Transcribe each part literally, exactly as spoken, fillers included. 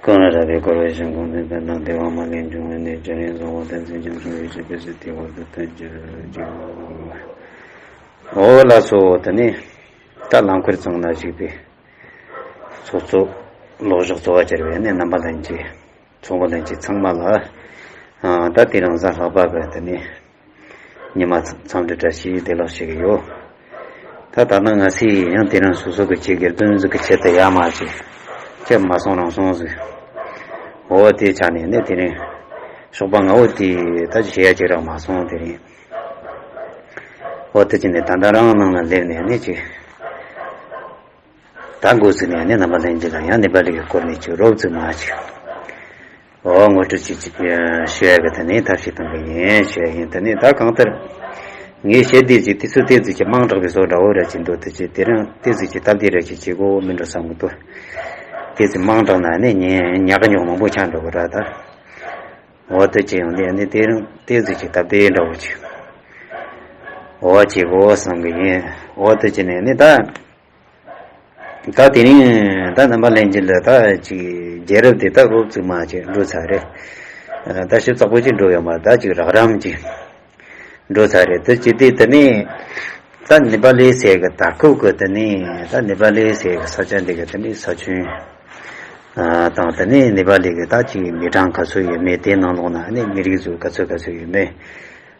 ཀུན་ལ་རག་པའི་འཁོར་བའི་ཞིང་ཁམས་ནས། ཕན་དང་བདེ་བ་མ་ལུས་འབྱུང་བའི་གནས། བྱ་རིན་གཟུངས་བ་བསྟན་འཛིན་རྒྱ་མཚོ་ཡེ་ཤེས་དཔལ་གྱི་དེ་བར་དུ་ཐོན་གྱུར་ཅིག། འོ་ལགས་སོ། དེ་ནས་ད་རླངས་འཁོར་ཚང་ན་ཞིག་པའི་ཚོགས་གཙོ་ལོ་ཞོགས་གཙོ་བ་གྱུར་པའི་ནས་རྣམ་པ་ལྷན་རྒྱས། ཚོགས་པ་ལྷན་རྒྱས་ཚང་མ་ལ། ཨ། ད་དེ་རིང་གཟའ་ལྷག་པ་གི་དེ་ནས་ཉི་མ་མཚམས་འདྲི་བཀྲ་ཤིས་བདེ་ལེགས་ཞུ་གི་ཡོད། ད་ད་ནང་ང་སི་ཡང་དེ་རིང་སོ་སོ་གི་ཆེད་དགེ་འདུན་ཟིག་གི་ཆེད་དུ་ཡ་མ་ཅིག་ཅེས་མ་སོང་རང་སོང་ཟིག། འོ་དེ་ཆ་ནས་ནས་དེ་རིང་ཞོགས་པ་ང་འོ་དེ་ད་ཅི་བྱེད་ཡ་ཅིག་རག་མ་སོང་། དེ་རིང་འོ་དེ་ཅི་ནས་ད་ད་རང་ནང་ལ་སླེབས་ནས་ནས་ཅིག། ད་འགོ་ཚུགས་ནས་ནི་རྣམ་པ་ལྷན་རྒྱས་ལ་ཡང་ནེ་པ་ལི་གི་སྐོར་ནས་ཅིག་རོབ་ཙམ་མ་ཅིག། འོ་ངོ་སྤྲོད་ཅིག་ཅིག་ཞུ་ཡ་གི་དེ་ནས་ཐབས་ཤེས་གཏོང་གི་ཡིན་ཞུ་ཡ་ཡིན། དེ་ནས་ད་གང་ལྟར་ངས་བཤད་དུས་ཅིག་དུས་ཚོད་ཏོག་ཙམ་ཅིག་མང་དྲགས་པའི་བཟོ་འདྲ་བོ་ར་ཅིག་འདུག། དེ་ཅིག་དེ་རིང་ཏོག་ཙམ་ཅིག་སྟབས་བདེ་ར་ཅིག་བྱེད་དགོས་མིན་འགྲོ་བསམ་གི་འདུག། ཏོག་ཙམ་མང་དྲགས་ན་ནི་ཉན་ཉག་གི་ཉོག་མང་པོ་ཆགས་འགྲོ་གི་ར་ད། འོ་དེ་ཅིག་ཡོང་དུས་ནི་དེ་རིང་ཏོག་ཙམ་ཅིག་སྟབས་བདེ་འདྲ་བོ་ཅིག་འོ་བྱེད་དགོས་བསམ་གི་ཡིན། འོ་དེ་ཅིག་ནས་ནི་ད། ད་དེ་རིང་ད་རྣམ་པ་ལྷན་རྒྱས་ལ་ད་ཅིག་རྒྱལ་རབས་དེ་ད་རོབ་ཙམ་མ་ཅིག་འགྲོ་ཚར་རེད། ད་ཞིབ་ཚགས་པོ་ཅིག་འགྲོ་ཡོད་མ་རེད། ད་ཅིག་རགས་རིམ་ཅིག་འགྲོ་ཚར་རེད། དེ་ཅི་སྟེ་དེ་ནས་ད་ནེ་པ་ལི་ཟེར་གི་ད་སྐབས་གི་དེ་ནས་ད་ནེ་པ་ལི་ཟེར་གི་ས་ཆ་འདི་གི་དེ་ནས་ས་ཁྱོན་དང་དེ་ནས་ནེ་པ་ལི་གི་ད་ཅིག་མི་གྲངས་ག་ཚོད་ཡོད་མེད། དེ་ནང་ལོགས་ན་ནི་མི་རིགས་ཚོ་ག་ཚོད་ག་ཚོད་ཡོད་མེད།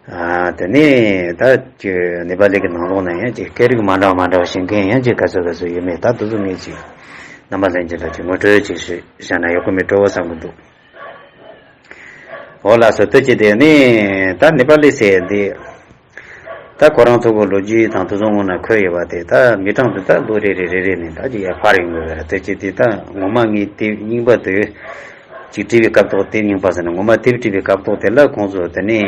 ཨ། དེ་ནས་ད་ཀྱི་ནེ་པ་ལི་གི་ནང་ལོགས་ན་ཡང་ཅིག་སྐད་རིགས་མ་འདྲ་མ་འདྲ་བ་ཤེས་མཁན་ཡང་ཅིག་ག་ཚོད་ག་ཚོད་ཡོད་མེད། ད་དེ་ཚོ་ངས་ཅིག་རྣམ་པ་ལྷན་རྒྱས་ལ་ཅིག་ངོ་སྤྲོད་ཅིག་ཞུ་བྱས་ན་ཡག་པོ་མེད་འགྲོ་བསམ་གི་འདུག། འོ་ལགས་སོ། དེ་ཅི་དེ་ནས་ད་ནེ་པ་ལི་ཟེར་འདི་ད་ཁོ་རང་ཚོ་གི་ལོ་རྒྱུས་དང་དེ་ཚོ་སྔོན་ན་འཁོད་ཡོད་པ་དེ་ད་མི་གྲངས་དེ་ད་ལོ་རེ་རེ་རེ་རེ་ནས་ད་ཅིག་ཡར་འཕར་ཡོང་གི་རེད། དེ་ཅི་དེ་ད་ངོ་མ་ངས་དེབ་རྙིང་པ་དེ་ཅིག་བྲིས་པའི་སྐབས་ཐོག། དེབ་རྙིང་པ་ཟེར་ན་ངོ་མ་དེབ་བྲིས་པའི་སྐབས་ཐོག་དེ་ལ་ཁོང་ཚོ་དེ་ནས་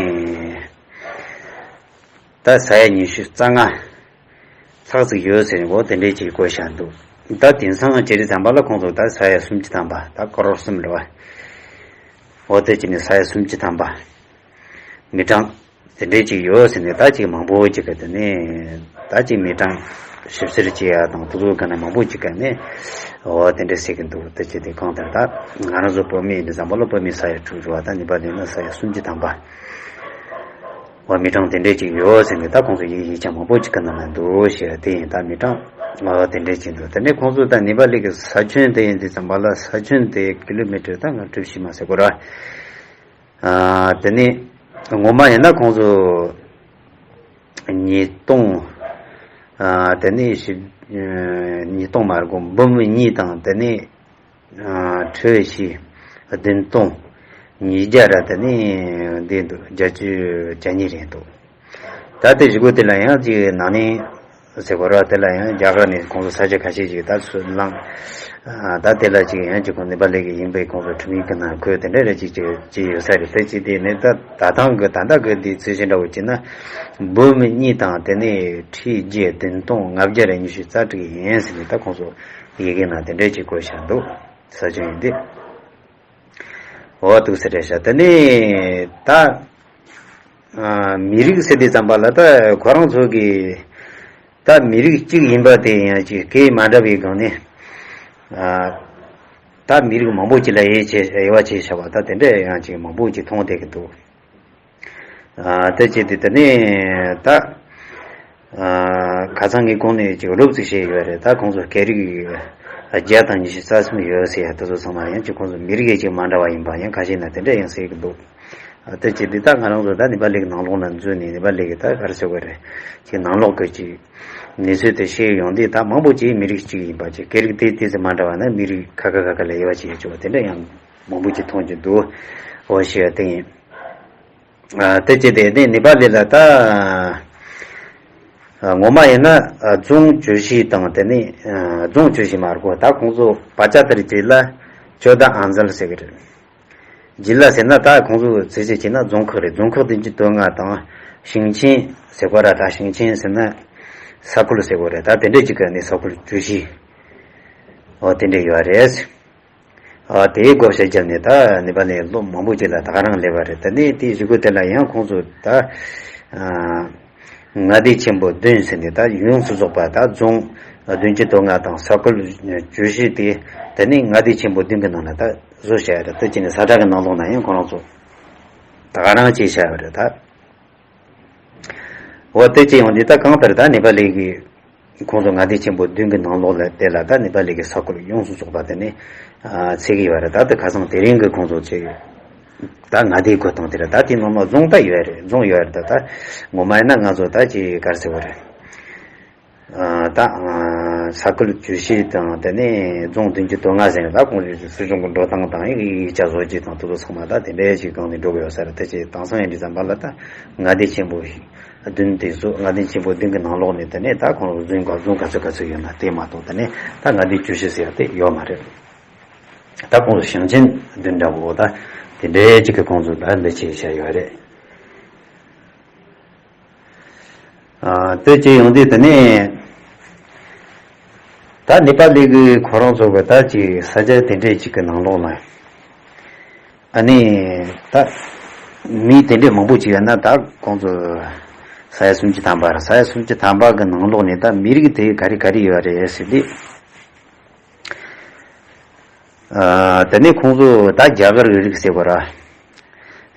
ད་ས་ཡ་ཉི་ཤུ་རྩ་ལྔ་ལྷག་ཙམ་ཡོད་ཟེར་འོ་དེ་འདྲས་ཅིག་བཀོད་བཞག་འདུག། ད་དེང་སང་ཇེ་རེ་ཙམ་པ་ལ་ཁོང་ཚོ་ད་ས་ཡ་སུམ་ཅུ་ཐམ་པ། ད་ཀོ་རོར་གསུམ་རེད་བ། འོ་དེ་ཅི་ནས་ས་ཡ་སུམ་ཅུ་ཐམ་པ་མི་གྲངས་དེ་འདྲས་ཅིག་ཡོད་ཟེར་ནས། ད་ཅིག་མང་པོ་ཅིག་གི་དེ་ནས་ད་ཅིག་མི་གྲངས་ཞིབ་བཤེར་བྱེད་ཡ་དང་དེ་ཚོ་ག་ན་མང་པོ་ཅིག་ག་ནས་འོ་དེ་འདྲས་ཟེར་གི་འདུག། དེ་ཅི་དེ་གང་ལྟར་ད་ང་རང་ཚོ་བོད་མི་ཡིན་དུས་ཙམ་པ་ལ་བོད་མི་ས་ཡ་དྲུག་རེད་བ། ད་ནེ་པ་ལི་ན་ས་ཡ་སུམ་ཅུ་ཐམ་པ། འོ་མི་གྲངས་དེ་འདྲས་ཅིག་ཡོད་ཟེར་ནས་ད་ཁོང་ཚོ་ཡིག་ཡིག་ཆ་མང་པོ་ཅིག་གི་ནང་ན་འདུག་ཞེས། དེ་ཡིན་ད་མི་གྲངས་འོ་དེ་འདྲས་ཅིག་འདུག། དེ་ནས་ཁོང་ཚོ་ད་ནེ་པ་ལི་གི་ས་ཁྱོན་དེ་ཡིན་དུས་ཙམ་པ་ལ་ས་ཁྱོན་དེ་ཀི་ལོ་མི་ཊར་ད་ང་གྲུ་བཞི་མ་ཟེར་གོ་ར། ཨ། དེ་ནས་ངོ་མ་ཡིན་ན་ཁོང་ཚོ་ཉིས་སྟོང་། ཨ། དེ་ནས་ཞིབ། ཉིས་སྟོང་མ་རེད་གོ། འབུམ་གཉིས་དང་དེ་ནས་ཨ་ཁྲི་བཞི་བདུན་སྟོང་ཉིས་བརྒྱ་ར་དེ་ནས་འདི་འདུག། བརྒྱད་ཅུ་གྱ་གཉིས་རེད་འདུག། ད་དེ་བཞི་གོ་དེ་ལ་ཡང་ཅིག་ནང་ནས་ཟེར་གོ་ར། དེ་ལ་ཡང་རྒྱ་གར་ནས་ཁོང་ཚོ་ས་ཆ་ཁ་ཤས་ཅིག་ད་ཚུར་བླངས། ཨ། ད་དེ་ལ་ཅིག་ཡང་ཅིག་ཁོང་ནེ་པ་ལི་གི་ཡིན་པའི་ཁོང་ཚོ་ཁྲིམས་ཡིག་གི་ནང་འཁོད་དེ་འདྲ་རེ་ཅིག་ཅིག་ཅིག་ཡོད་ས་རེད། དེ་ཅི་དེ་ནས་ད་ད་ཐང་གི་ད་ལྟ་གི་འདི་ཚོད་ཆེན་འདྲ་བོ་བྱས་ན་འབུམ་གཉིས་དང་དེ་ནས་ཁྲི་བརྒྱད་བདུན་སྟོང་ལྔ་བརྒྱ་རེ་ཉི་ཤུ་རྩ་དྲུག་ཡིན་ཟེར་ནས་ད་ཁོང་ཚོ་ཡི་གེ་ནང་དེ་འདྲ་ཅིག་བཀོད་བཞག་འདུག། ས་ཆ་ཡིན་ཏེ། འོ་འདུག་ཟེར་རེད་ཤག། དེ་ནས་ད། ཨ། མི་རིགས་ཟེར་དུས་ཙམ་པ་ལ་ད་ཁོ་རང་ཚོ་གི་ད་མི་རིགས་གཅིག་ཡིན་པ་དེ་ཡང་ཅིག་སྐད་མ་འདྲ་བའི་སྒང་ནས། ཨ། ད་མི་རིགས་མང་པོ་ཅིག་ལ་དབྱེ་བྱས་དབྱེ་བ་ཕྱེ་བཞག་པ་ད་དེ་འདྲ་ཡང་ཅིག་མང་པོ་ཅིག་མཐོང་བསྡད་ཀྱི་འདུག། ཨ། དེ་བྱས་ཏེ་དེ་ནས་ད། ཨ། ཁ་སང་ངས་གོང་ནས་ཅིག་རོབ་ཙམ་བཤད་ཡོད་རེད། ད་ཁོང་ཚོ་སྐད་རིགས་བརྒྱ་དང་ཉི་ཤུ་རྩ་གསུམ་ཡོད་ཟེར་ཡ་དེ་ཚོ་ཚང་མ་ཡང་ཅིག་ཁོང་ཚོ་མི་རིགས་ཅིག་མ་འདྲ་བ་ཡིན་པ་ཡང་ཁ་ཤས་ན་དེ་འདྲ་ཡང་ཟེར་གྱི་འདུག། ཨ། དེ་བྱས་ཏེ་ད་ང་རང་ཚོ་ད་ནེ་པ་ལི་གི་ནང་ལོགས་ན་འཛུལ་ནས་ནེ་པ་ལི་གི་ད་ག་རེ་ཟེར་དགོས་རེད། ཅིག་ནང་ལོགས་ཀྱི་ཅིག་གནས་ཚུལ་དེ་ཤེས་ཡོང་དུས་ད་མང་པོ་ཅིག་མི་རིགས་གཅིག་ཡིན་པ་ཅིག། སྐད་རིགས་དེ་དེ་ཚོ་མ་འདྲ་བ་ན་མི་རིགས་ཁ་ཁ་ཁ་ཁ་ལ་དབྱེ་བ་ཕྱེ་ཡ་ཅིག་བ་དེ་འདྲ་ཡང་མང་པོ་ཅིག་མཐོང་རྒྱུ་འདུག། འོ་ཞེས་པ་དེ་ཡིན། ཨ། དེ་བྱས་ཏེ་ནི་ནེ་པ་ལི་ལ་ད། ཨ། ངོ་མ་ཡིན་ན། ཨ། རྫོང་ཇོ་ཤི་དང་དེ་ནས། ཨ། རྫོང་ཇོ་ཤི་མ་རེད་གོ། ད་ཁོང་ཚོ་པ་ཅག་དེར་ཅིག་ལ་ཇོ་ད་ཨན་ཟལ་ཟེར་གི་རེད། ཇི་ལ་ཟེར་ན་ད་ཁོང་ཚོ་ཚེ་ཆེ་ཆེ་ན་རྫོང་ཁག་རེད། རྫོང་ཁག་བདུན་ཅུ་དོན་ལྔ་དང་ཞིང་ཆེན་ཟེར་གོ་ར། ད་ཞིང་ཆེན་ཟེར་ན་ས་ཁུལ་ཟེར་གོ་རེད། ད་དེ་འདྲས་ཅིག་གི་ནི་ས་ཁུལ་ཇོ་ཤི། འོ་དེ་འདྲས་ཡོད་རེད། ཨ། དེའི་བགོ་བཤའ་བརྒྱབ་ནས་ད་ནེ་པ་ལི་ལོ་མང་པོ་ཅིག་ལ་ད་ག་རང་སླེབས་པ་རེད། ད་ནི་དེའི་གཞུག་གུ་དེ་ལ་ཡང་ཁོང་ཚོ་ད། ཨ། མངའ་སྡེ་ཆེན་པོ་བདུན་ཟེར་ནས་ད་ཡོངས་སུ་རྫོགས་པ་ད་རྫོང་བདུན་ཅུ་དོན་ལྔ་དང་ས་ཁུལ་ཇོ་ཤི་དེ་ད་ནི་མངའ་སྡེ་ཆེན་པོ་བདུན་གྱི་ནང་ལ་ད་ བཟོ་བྱས་རེད། དེ་བྱས་ནས་ས་ཁྲ་གི་ནང་ལོགས་ན་ཡང་ཁོ་རང་ཚོ་ད་ག་རང་བྱས་བྱས་པ་རེད་ད། འོ་དེ་བྱས་ཡོང་དུས་ད་གང་ལྟར་ད་ནེ་པ་ལི་གི་ཁོང་ཚོ་མངའ་སྡེ་ཆེན་པོ་བདུན་གི་ནང་ལོགས་ལ་དེ་ལ་ད་ནེ་པ་ལི་གི་ས་ཁུལ་ཡོངས་སུ་རྫོགས་པ་དེ་ནས་ཚད་ཀྱི་ཡོད་རེད། ད་དེ་ཁ་སང་དེ་རིང་གི་ཁོང་ཚོ་ཚད་ད་མངའ་སྡེའི་བགོ་སྟངས་དེ་རེད། ད་དེའི་ནང་ལ་རྫོང་ད་ཡོད་རེད། རྫོང་ཡོད་རེད། ད་ད་ངོ་མ་ཡིན་ན་ང་ཚོ་ད་ཅི་ག་རེ་ཟེར་བ་རེད། ཨ་ད་ཨ་ས་ཁུལ་བཅུ་བཞི་དང་དེ་ནས་རྫོང་བདུན་ཅུ་དོན་ལྔ་ཟེར་ནས་ད་ཁོང་ཚོའི་སྲིད་གཞུང་གི་འགྲོ་སྟངས་དང་ཡིག་ཡིག་ཆ་བཟོ་རྒྱུ་དང་དེ་ཚོ་ཚང་མ་ད་དེ་འདྲའི་ཞིག་སྒང་ནས་འགྲོ་གི་ཡོད་ས་རེད། དེ་ཆེད་དེང་སང་ཡིན་དུས་ཙམ་པ་ལ་ད་མངའ་སྡེ་ཆེན་པོ་བདུན་དེ་ཚོ་མངའ་སྡེ་ཆེན་པོ་བདུན་གི་ནང་ལོགས་ནས་དེ་ནས་ད་ཁོང་ཚོ་རྫོང་ག་རྫོང་ག་ཚོད་ག་ཚོད་ཡོད་ན་དེ་མ་གཏོགས་དེ་ནས་ད་མངའ་སྡེ་བཅུ་བཞི་ཟེར་ཡ་དེ་ཡོད་མ་རེད། ད་ཁོང་ཚོ་ཞིང་ཆེན་བདུན་འདྲ་བོ་ད་དེ་འདྲའི་ཅིག་གི་ཁོང་ཚོ་ད་ལས་བྱེད་བྱས་ཡོད་རེད། ཨ་དེ་བྱས་ཡོང་དུས་དེ་ནས་ད་ནེ་པ་ལི་གི་ཁོ་རང་ཚོ་གི་ད་ཅིག་ས་ཆ་དེ་འདྲའི་ཅིག་གི་ནང་ལོགས་ལ་ཨ་ནི་ད་མི་དེ་འདྲའི་མང་པོ་ཅིག་ཡོད་ན་ད་ཁོང་ཚོ་ས་ཡ་སུམ་ཅུ་ཐམ་པ་རེད། ས་ཡ་སུམ་ཅུ་ཐམ་པ་གི་ནང་ལོགས་ནས་ད་མི་རིགས་དེ་ག་རེ་ག་རེ་ཡོད་རེད་ཟེར་དུས། ཨ་དེ་ནས་ཁོང་ཚོ་ད་རྒྱ་གར་གི་རིགས་ཟེར་བ་ར།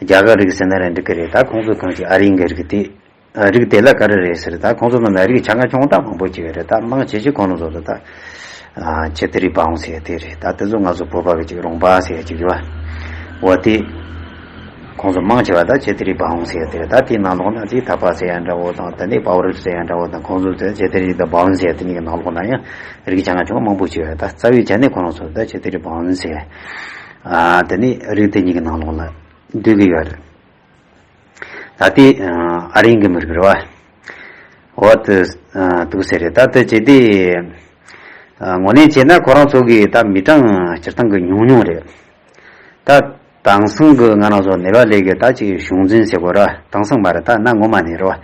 རྒྱ་གར་རིགས་ཟེར་ན་ར་འགྲིག་གི་རེད། ད་ཁོང་ཚོ་གང་ཅི་ཨ་རིའི་གི་རིགས་དེ། ཨ་རིགས་དེ་ལ་ག་རེ་རེད་ཟེར། ད་ཁོང་ཚོ་ནང་ལ་རིགས་ཆ་ང་ཆུང་ད་མང་པོ་ཅིག་རེད། ད་མང་ཆེ་ཤོས་ཁོང་ཚོ་ད་ཨ་ཆེ་ཏི་རི་བང་ཟེར་དེ་རེད། ད་དེ་ཚོ་ང་ཚོ་བོད་པ་གི་ཅིག་རོང་པ་ཟེར་ཅིག་ཡོད་པ། འོ་དེ། ཁོང་ཚོ་མང་ཆེ་བ་ད་ཆེ་ཏི་རི་བང་ཟེར་དེ་རེད། ད་དེའི་ནང་ལོགས་ན་དེ་ཐ་པ་ཟེར་ཡ་འདྲ་བོ་དང་དེ་ནས་པའོ་རི་ཟེར་ཡ་འདྲ་བོ་དང་ཁོང་ཚོ་དེ་ཆེ་ཏི་རི་དང་བང་ཟེར་དེ་གཉིས་ཀྱི་ནང་ལོགས་ན་ཡང་རིགས་ཆ་ང་ཆུང་མང་པོ་ཅིག་ཡོད། ད་རྩ་བའི་ཆ་ནས་ཁོ་རང་ཚོ་ད་ཆེ་ཏི་རི་བང་ཟེར། ཨ་དེ་ནས་རིགས་དེ་གཉིས་ཀྱི་ནང་ལོགས་ལ་འདུས་ཀྱི་ཡོད་རེད། ད་དེ་ཨ་རིའི་གི་མི་རིགས་རེད་བ། འོ་དེ་ཨ་འདུག་ཟེར་རེད། ད་དེ་བྱས་དེ་ཨ་ངོས་ལེན་བྱས་ན་ཁོ་རང་ཚོ་གི་ད་མི་གྲངས་སྤྱིར་བཏང་གི་ཉུང་ཉུང་རེད། ད་དེང་སང་གི་ང་རང་ཚོ་ནེ་པ་ལི་གི་ད་ཅིག་གཞུང་འཛིན་ཟེར་དགོས་ར། དེང་སང་མ་རེད། ད་གནའ་སྔོན་མ་ནས་རེད་བ།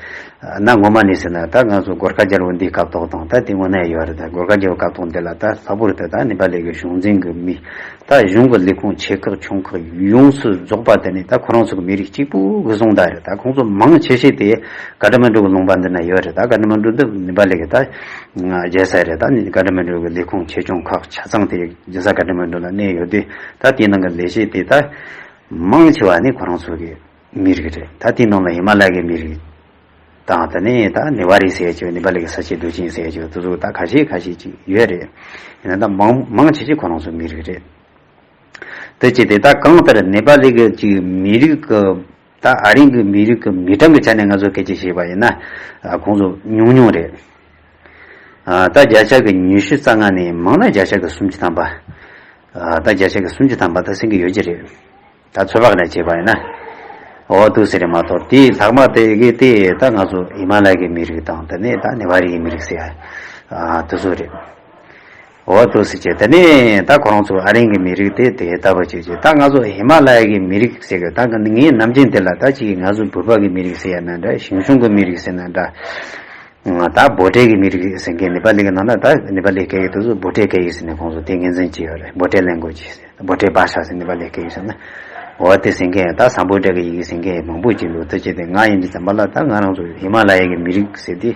གནའ་སྔོན་མ་ནས་ཟེར་ན་ད་ང་ཚོ་གོར་ཁ་རྒྱལ་པོ་འདི་སྐབས་ཐོག་དང་ད་དེ་སྔོན་ནས་ཡོད་རེད། ད་གོར་ཁ་རྒྱལ་པོ་སྐབས་ཐོག་འདི་ལ་ད་ལྷག་པར་དུ་ད་ནེ་པ་ལི་གི་གཞུང་འཛིན་གི་མི་ད་གཞུང་གི་ལས་ཁུངས་ཆེ་ཁག་ཆུང་ཁག་ཡོངས་སུ་རྫོགས་པ་དེ་ནི་ད་ཁོ་རང་ཚོ་གི་མི་རིགས་གཅིག་པུ་གི་བཟུང་ད་རེད། ད་ཁོང་ཚོ་མང་ཆེ་ཤོས་དེ་ཀ་ཐ་མན་གྲུ་གི་ལུང་པ་འདི་ན་ཡོད་རེད། ད་ཀ་ཐ་མན་གྲུ་འདི་ནེ་པ་ལི་གི་ད་རྒྱལ་ས་རེད། ད་ནི་ཀ་ཐ་མན་གྲུ་གི་ལས་ཁུངས་ཆེ་ཆུང་ཁག་ཆ་ཚང་དེ་རྒྱལ་ས་ཀ་ཐ་མན་གྲུ་ལ་གནས་ཡོད་དུས་ད་དེའི་ནང་གི་ལས་བྱེད་དེ་ད་མང་ཆེ་བ་ནི་ཁོ་རང་ཚོ་གི་མི་རིགས་རེད། ད་དེའི་ནང་ལ་ཧི་མ་ལ་ཡའི་མི་རིགས་དང་ད་ནི་ད་ནེ་ཝ་རི་ཟེར་ཡ་ཅིག་ནེ་པ་ལི་གི་ས་སྐྱེས་རྡོ་ཆེན་ཟེར་ཡ་ཅིག་དེ་ཚོ་ད་ཁ་ཤས་ཁ་ཤས་ཅིག་ཡོད་རེད། ཡིན་ན་ད་མང་མང་ཆེ་ཤོས་ཁོ་རང་ཚོ་མི་རིགས་རེད། དེ་བྱས་ཏེ་ད་གང་ལྟར་ནེ་པ་ལི་གི་ཅིག་མི་རིགས་ཀྱི་ད་ཨ་རིའི་གི་མི་རིགས་ཀྱི་མི་གྲངས་ཀྱི་ཆ་ནས་ང་ཚོ་སྐད་ཆ་བཤད་པ་ཡིན་ན་ཨ་ཁོང་ཚོ་ཉུང་ཉུང་རེད། ཨ་ད་བརྒྱ་ཆ་གི་ཉི་ཤུ་རྩ་ལྔ་ནས་མང་ན་བརྒྱ་ཆ་གི་སུམ་ཅུ་ཐམ་པ། ཨ་ད་བརྒྱ་ཆ་གི་སུམ་ཅུ་ཐམ་པ་ད་ཟིན་གི་ཡོད་ཀྱི་རེད། ད་ཚོད་དཔག་ནས་བྱས་པ་ཡིན་ན། འོ་འདུག་ཟེར་རེད་མ་གཏོགས་དེའི་ལྷག་མ་དེ་གི་དེ་ད་ང་ཚོ་ཧི་མ་ལ་ཡའི་མི་རིགས་དང་དེ་ནས་ད་ནེ་ཝ་རི་གི་མི་རིགས་ཟེར་ཡ་ཨ་དེ་ཚོ་རེད། འོ་འདུག་ཟེར་བྱས་དེ་ནས་ད་ཁོ་རང་ཚོ་ཨ་རིའི་གི་མི་རིགས་དེ་དེ་ལྟ་བུ་བྱས་བྱས་ད་ང་ཚོ་ཧི་མ་ལ་ཡའི་གི་མི་རིགས་ཟེར་གི་ད་ངའི་ནམ་རྒྱུན་དེ་ལ་ད་ཅིག་ང་ཚོ་བོད་པ་གི་མི་རིགས་ཟེར་ཡ་ན་འདྲ། ཞིང་ཆུང་གི་མི་རིགས་ཟེར་ན་འདྲ། ད་བྷོ་ཊའི་གི་མི་རིགས་ཟེར་མཁན་ནེ་པ་ལི་གི་ནང་ན་ད་ནེ་པ་ལི་སྐད་ཡིག་དེ་ཚོ་བྷོ་ཊའི་སྐད་ཡིག་ཟེར་ནས་ཁོང་ཚོ་དེ་ངོས་འཛིན་བྱས་ཡོད་རེད། བྷོ་ཊའི་ལེང་གུ་ཨེ་ཇི་ཟེར། བྷོ་ཊའི་བྷ་ཤ་ཟེར་ནེ་པ་ལི་སྐད་ཡིག་ཟེར་ན། འོ་དེ་ཟེར་མཁན་ད་སམ་བྷོ་ཊ་གི་ཡི་གེ་ཟེར་མཁན་མང་པོ་ཅིག་འདུག་དེ་བྱས་ཏེ་ང་ཡིན་དུས་ཙམ་པ་ལ་ད་ང་རང་ཚོ་ཧི་མ་ལ་ཡ་གི་མི་རིགས་ཟེར་དེ་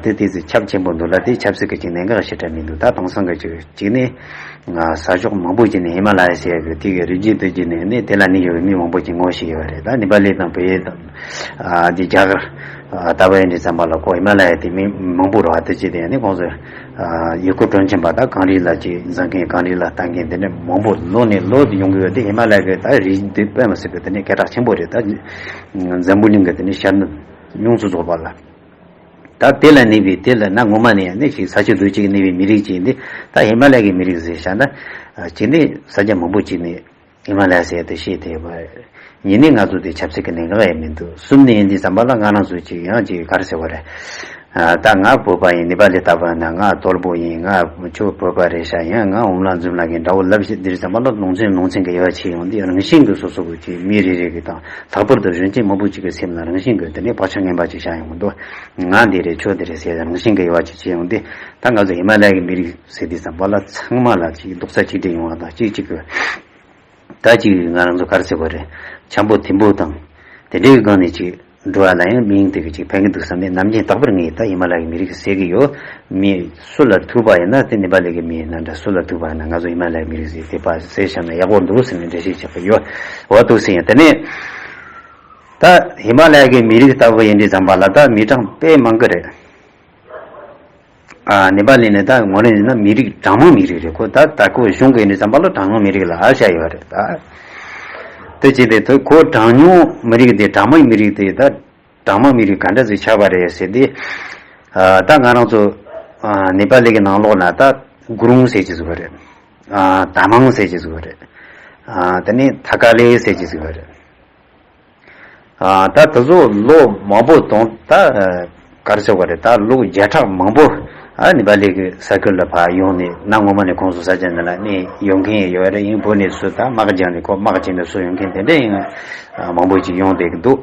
དེ་དེ་ཚོ་ཁྱབ་ཆེན་པོ་འདུག་ལ། དེ་ཆབ་སྲིད་ཀྱི་ཅིག་གནད་འགག་ཞེ་དྲག་མི་འདུག་ད་དེང་སང་གི་ཅིག་ཅིག་ནི་ས་ཕྱོགས་མང་པོ་ཅིག་ནས་ཧི་མ་ལ་ཡ་ཟེར་ཡ་གི་དེ་གི་རི་རྒྱུད་དེ་ཅིག་ནས་ནི་དེ་ལ་གནས་ཡོད་པའི་མི་མང་པོ་ཅིག་ངོ་ཤེས་ཡོད་རེད། ད་ནེ་པ་ལི་དང་བལ་ཡུལ་དང་། ཨ་འདི་རྒྱ་གར་ཨ་ལྟ་བུ་ཡིན་དུས་ཙམ་པ་ལ་ཁོ་ཧི་མ་ལ་ཡ་དེ་མི་མང་པོ་རེད་བ། དེ་བྱས་ཏེ་ཡང་ནི་ཁོང་ཚོས་ཨ་ཡུལ་སྐོར་སྤྲོ་འཆམ་པ་དང་གངས་རི་ལ་ཅིག་འཛེག་མཁན་གངས་རི་ལ་ལྟ་མཁན་དེ་འདྲ་མང་པོ་ལོ་ནས་ལོ་ཡོང་གི་ཡོད་དེ། ཧི་མ་ལ་ཡ་གི་ད་རི་འདི་དཔེ་མི་སྲིད་པའི་དེ་ནི་སྐད་གྲགས་ཆེན་པོ་རེད། ད་འཛམ་བུ་གླིང་གི་དེ་ནི་ཤར་ནུབ་ཡོངས་སུ་རྫོགས་པ་ལ་ད་དེ་ལ་གནས་པའི་དེ་ལ་གནའ་སྔོན་མ་ནས་ཡང་ནི་ཅིག་ས་ཆ་རྡོ་གཅིག་གནས་པའི་མི་རིགས་ཅིག་ཡིན་དེ། ད་ཧི་མ་ལ་ཡ་གི་མི་རིགས་ཟེར་བཞག་ན་ཅིག་ནི་ས་ཆ་མང་པོ་ཅིག་ནས། ཧི་མ་ལ་ཡ་ཟེར་ཡ་དེ་ཤེས་ཐུབ་པ། གཉིས་ནི་ང་ཚོ་དེ་ཆབ་སྲིད་ཀྱི་གནད་འགག་ཡང་མི་འདུག་གསུམ་ནི་ཡིན་དུས་ཙམ་པ་ལ་ང་རང་ཚོ་ཅིག་ཡང་ཅིག་ག་རེ་ཟེར་བ་རེད། ཨ་ད་ང་བོད་པ་ཡིན། ནེ་པ་ལི་ལྟ་བུ་ན་ང་ཏོལ་པོ་ཡིན། ང་ཁྱོད་བོད་པ་རེད་ཤག་ཡང་ང་འོམ་ལ་འཛུམ་ལ་གི་འདྲ་བོ་ལབ་ཤེས་དུས་ཙམ་པ་ལ་ལུང་ཚན་ལུང་ཚན་གྱི་དབྱེ་བ་ཕྱེ་ཡོང་དུས་རང་བཞིན་གྱི་སོ་སོ་གི་ཅིག་མི་རེ་རེ་གི་དང་ལྷག་པར་དུ་གཞོན་སྐྱེས་མང་པོ་ཅིག་གི་སེམས་ལ་རང་བཞིན་གྱི་དེ་ནས་བག་ཆགས་ངན་པ་ཅིག་བཞག་ཡོང་གི་འདུག་ང་འདི་རེད་ཁྱོད་འདི་རེད་ཟེར་རང་བཞིན་གྱི་དབྱེ་བ་ཅིག་ཕྱེ་ཡོང་དུས་ད་ང་ཚོ་ཧི་མ་ལ་ཡ་གི་མི་རིགས་ཟེར་དུས་ཙམ་པ་ལ་ཚང་མ་ལ་ཅིག་རྡོག་རྩ་གཅིག་སྒྲིལ་ཡོང་བ་དང་གཅིག་གཅིག་གི་ད་ཅིག་ང་རང་ཚོ་ག་རེ་ཟེར་བ་རེད། འཆམ་པོ་མཐུན་པོ་དང་དེ་འདྲའི་སྒང་ནས་ཅིག་ འགྲོ་བ་ལ་ཡང་མིང་དེ་གི་ཅིག་ཕན་གི་འདུག་བསམ་ནས། ནམ་རྒྱུན་རྟག་པར་ངས་ད་ཧི་མ་ལ་ཡའི་མི་རིགས་ཟེར་གི་ཡོད། མི་སུ་ལ་ཐུག་པ་ཡིན་ན་དེ་ནེ་པ་ལི་གི་མི་ཡིན་ན་འདྲ། སུ་ལ་ཐུག་པ་ཡིན་ན་ང་ཚོ་ཧི་མ་ལ་ཡའི་མི་རིགས་ཟེར་དེ་པ་ཟེར་བཞག་ན་ཡག་པོ་འདུག་ཟེར་ནས་འགྲེལ་བཤད་བྱེད་ཀྱི་ཡོད། འོ་འདུག་ཟེར་ཡིན། དེ་ནས་ད་ཧི་མ་ལ་ཡ་གི་མི་རིགས་ལྟ་བུ་ཡིན་དུས་ཙམ་པ་ལ་ད་མི་གྲངས་དཔེ་མང་གི་རེད། ཨ། ནེ་པ་ལི་ནི་ད་ངོ་རེ་ཡིན་ན་མི་རིགས་གྲངས་མང་མི་རིགས་རེད། ཁོ་ད་ད་ཁོ་གཞུང་གི་ཡིན་དུས་ཙམ་པ་ལ་གྲངས་ཉུང་མི་རིགས་ལ་ཨ་བྱ་ཡོད་རེད་ད། དེ་བྱས་ཏེ་ད་ཁོ་གྲངས་ཉུང་མི་རིགས་དེ་གྲངས་མང་མི་རིགས་དེ་ད་གྲངས་མང་མི་རིགས་ག་འདྲ་ཞིག་ཆགས་པ་རེད་ཟེར་ཏེ། ཨ། ད་ང་རང་ཚོ་ཨ་ནེ་པ་ལི་གི་ནང་ལོགས་ན་ད་གུ་རུང་ཟེར་གྱི་ཟིག་རེད། ཨ། ད་མང་ཟེར་གྱི་ཟིག་རེད། ཨ། དེ་ནས་ཐ་ཀ་ལེ་ཟེར་གྱི་ཟིག་རེད། ཨ། ད་དེ་ཚོ་ལོ་མང་པོ་དང་ད་ག་རེ་ཟེར་བ་རེད། ད་ལོ་བརྒྱ་ཕྲག་མང་པོ་ཨ་ནེ་པ་ལི་གི་ས་ཁུལ་ལ་ཕར་ཡོང་ནས་གནའ་སྔོན་མ་ནས་ཁོང་ཚོ་ས་ཆ་འདི་ལ་གནས་ཡོང་མཁན་ཡོད་རེད། ཡིན་བོད་ནས་སུ་ད་དམག་རྒྱག་ནས་ཁོ་དམག་བྱས་ནས་སུ་ཡོང་མཁན་དེ་འདྲ་ཡིན། ཨ། མང་པོ་ཅིག་ཡོང་བསྡད་ཀྱི་འདུག།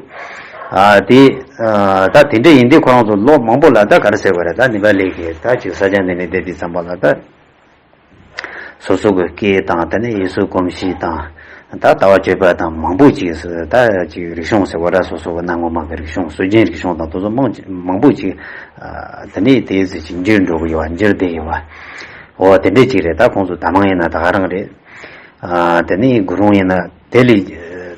ཨ། དེ་ཨ་ད་དེ་འདྲ་ཡིན་དུས་ཁོ་རང་ཚོ་ལོ་མང་པོ་ལ་ད་ག་རེ་ཟེར་བ་རེད། ད་ནེ་པ་ལི་གི་ད་ཅིག་ས་ཆ་འདི་ནས་བསྡད་དུས་ཙམ་པ་ལ་ད། སོ་སོ་གི་སྐད་དང་དེ་ནས་ཡུལ་སྲོལ་གོམས་གཤིས་དང་ད་ལྟ་བ་སྤྱོད་པ་དང་མང་པོ་ཅིག་ད་ཅིག་རིག་གཞུང་ཟེར་བ་འདྲ། སོ་སོ་གི་གནའ་སྔོན་མ་གི་རིག་གཞུང་སྲོལ་རྒྱུན་རིག་གཞུང་དང་དེ་ཚོ་མང་ཅིག་མང་པོ་ཅིག་ཨ་དེ་ནས་དེ་ཟེར་ཅིག་འགྱུར་འགྲོ་གི་ཡོད་པ། འགྱུར་བསྡད་ཡོད་པ། འོ་དེ་འདྲས་ཅིག་རེད། ད་ཁོང་ཚོ་ད་མང་ཡིན་ན་ད་ག་རང་རེད། ཨ་དེ་ནས་གུ་རུང་ཡིན་ན་དེ་ལས་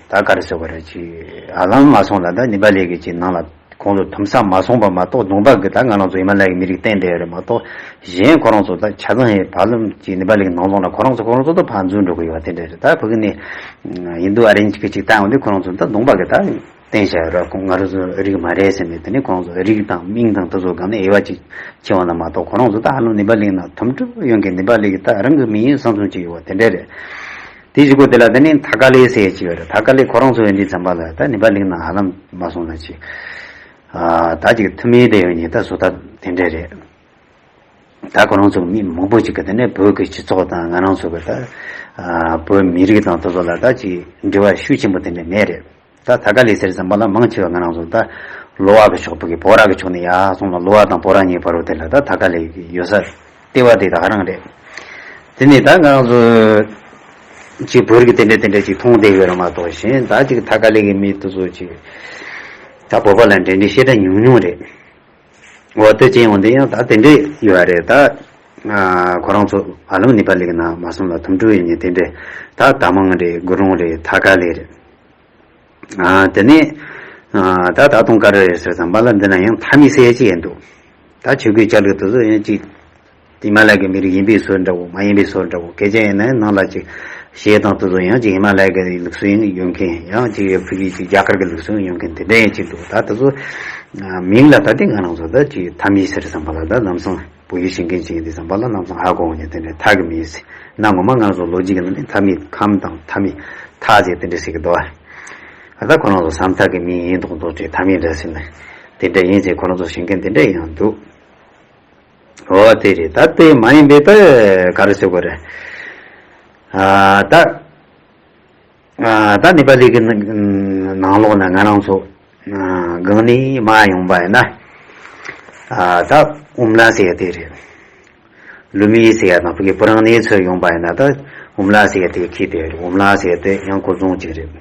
ད་ག་རེ་ཟེར་བ་རེད། ཅིག་ཧ་ལམ་མ་སོང་ལ་ད་ནེ་པ་ལི་གི་ཅིག་ནང་ལ། ཁོང་ཚོ་ཐུམ་ས་མ་སོང་བ་མ་གཏོགས་གདོང་པ་གི་ད་ང་རང་ཚོ་ཧི་མ་ལ་ཡའི་མི་རིགས་བསྟན་བསྡད་ཡོད་རེད་མ་གཏོགས། གཞན་ཁོ་རང་ཚོ་ད་ཆ་ཚང་ཡིན་བར་ལམ་གྱི་ནེ་པ་ལི་གི་ནང་ལོགས་ན་ཁོ་རང་ཚོ་ཁོ་རང་ཚོ་ད་ཕར་འཛུལ་འགྲོ་གི་ཡོད་པ་དེ་འདྲ་རེད། ད་ཕ་གི་ནས་ཡིན་དུ་ཨ་རེ་གི་ཅིག་བཏང་ཡོང་དུས་ཁོ་རང་ཚོ་ད་གདོང་པ་གི་ད་བསྟན་བྱ་ཡོད་རེད། ཁོང་ང་རང་ཚོ་རིགས་མ་རེད་ཟེར་ནས། དེ་ནས་ཁོ་རང་ཚོ་རིགས་དང་མིང་དང་དེ་ཚོ་སྒང་ནས་དབྱེ་བ་ཅིག་ཕྱེ་བ་ན་མ་གཏོགས། ཁོ་རང་ཚོ་ད་ཧ་ལམ་ནེ་པ་ལི་གི་ནང་ཐུམ་གྲུབ་ཡོང་གི་ནེ་པ་ལི་གི་ད་རང་གི་མི་ཡིན་བསམ་ཚུལ་ཅིག་ཡོད་པ་དེ་འདྲ་རེད། དེ་གཞུག་གུ་དེ་ལ་དེ་ནས་ཐ་ཀ་ལེ་ཟེར་ཡས་ཅིག་ཡོད་རེད། ཐ་ཀ་ལེ་ཁོ་རང་ཚོ་ཡིན་དུས་ཙམ་པ་ལ་ད་ནེ་པ་ལི་གི་ནང་ཧ་ལམ་མ་སོང་ན་ཅིག་ཨ་ད་ཅིག་ཐུ་མི་དེ་ཡོད་ཉིན་ད་བཟོ་ལྟ་དེ་འདྲ་རེད། ད་ཁོ་རང་ཚོ་མི་མང་པོ་ཅིག་གི་དེ་ནས་བོད་ཀྱི་སྤྱི་ཚོགས་དང་ང་རང་ཚོ་གི་ད་ཨ་བོད་མི་རིགས་དང་དེ་ཚོ་ལ་ད་ཅིག་འབྲེལ་བ་ཤུགས་ཆེན་པོ་དེ་འདྲ་མེད་རེད། ད་ཐ་ཀ་ལེ་ཟེར་ཙམ་པ་ལ་མང་ཆེ་བ་ང་རང་ཚོ་ད་གློ་བ་གི་ཕྱོགས་བོད་ཀྱི་བོད་ར་གི་ཕྱོགས་ནས་ཡར་སོང་ལ། གློ་བ་དང་བོད་ར་གཉིས་བར་དུ་དེ་ལ་ད་ཐ་ཀ་ལེ་ཡོད་ས། ལྟེ་བ་དེ་ད་ག་རང་རེད། དེ་ནས་ད་ང་རང་ཚོ་ཅིག་བོད་རིགས་དེ་འདྲ་དེ་འདྲ་ཅིག་མཐོང་བསྡད་ཡོད་རེད་མ་གཏོགས། གཞན་ད་ཅིག་ཐ་ཀ་ལེ་གི་མི་དེ་ཚོ་ཅིག་ད་བོད་པ་ལ་འབྲེལ་འདྲིས་ཞེ་དྲག་ཉུང་ཉུང་རེད། འོ་དེ་ཅན་ཡང་དེ་ཡང་ད་དེ་འདྲས་ཡོད་རེད། ད་ཨ་ཁོ་རང་ཚོ་ཧ་ལམ་ནེ་པ་ལི་གི་ནང་མ་སོང་ལ་ཐུམ་གྲུབ་ཡོད་ཉིན་དེ་འདྲས། ད་ད་མང་རེད། གུ་རུང་རེད། ཐ་ཀ་ལེ་རེད། ཨ་དེ་ནས་ཨ་ད་ད་དུང་ག་རེ་རེད་ཟེར་ཙམ་པ་ལ་འདི་ན་ཡང་ཐ་མི་ཟེར་ཡས་ཅིག་ཡིན་འདུག། ད་ཆོས་གོས་ཅ་ལག་དེ་ཚོ་ཡང་ཅིག་ཧི་མ་ལ་ཡ་གི་མི་རིགས་ཡིན་པའི་བཟོ་འདྲ་བོ་མ་ཡིན་པའི་བཟོ་འདྲ་བོ། སྐད་ཆ་ཡིན་ན་ནང་ལ་ཅིག་གཞས་དང་དེ་ཚོ་ཡང་ཅིག་ཧི་མ་ལ་ཡ་གི་ལུགས་སྲོལ་ཡིན་ཡོད་མཁན། ཡང་ཅིག་ཕ་གི་ཅིག་རྒྱ་གར་གི་ལུགས་སྲོལ་ཡོད་མཁན་དེ་འདྲ་ཡང་ཅིག་འདུག། ད་དེ་ཚོ་མིང་ལ་ད་དེ་ང་རང་ཚོ་ད་ཅིག་ཐ་མི་ཟེར་བསམ་པ་ལ་ད་ལམ་སང་བོད་ཡིག་ཤེས་མཁན་ཅིག་ཡིན་དུས་ཙམ་པ་ལ་ལམ་སང་ཧ་གོ་འོང་ནས། དེ་འདྲའི་ཐ་གི་མི་ཟེར་ན་ངོ་མ་ང་ཚོ་ལོ་རྒྱུས་ཀྱི་ནང་ནས་ཐ་མི་ཁམས་དང་ཐ་མི་ཐ་ཟེར་དེ་འདྲ་ཟེར་གི་འདུག་བ། ད་ཁོ་རང་ཚོ་ཟམ་ཐག་གི་མི་ཡིན་མདོག་མདོག་བྱས་ཐ་མི་འདྲ་ཟེར་ནས་དེ་འདྲ་ཡིན་ཟེར་ཁོ་རང་ཚོ་ཤེས་མཁན་དེ་འདྲ་ཡང་འདུག། འོ་དེ་རེད། ད་དེ་མ་ཡིན་པའི་ད་ག་རེ་ཟེར་དགོས་རེད། ཨ་ད། ཨ་ད་ནེ་པ་ལི་གི་ནང་ལོགས་ན་ང་རང་ཚོ་ཨ་སྒང་ནས་མར་ཡོང་པ་ཡིན་ན། ཨ་ད་ཨུམ་ལ་ཟེར་ཡ་དེ་རེད། ལུ་མི་ཟེར་ཡ་དང་ཕ་གི་པུ་རང་ནས་ཚུར་ཡོང་པ་ཡིན་ན་ད་ཨུམ་ལ་ཟེར་ཡ་དེ་ཁྱི་དེ་རེད། ཨུམ་ལ་ཟེར་ཡ་དེ་ཡང་ཁོ་རྫོང་གཅིག་རེད།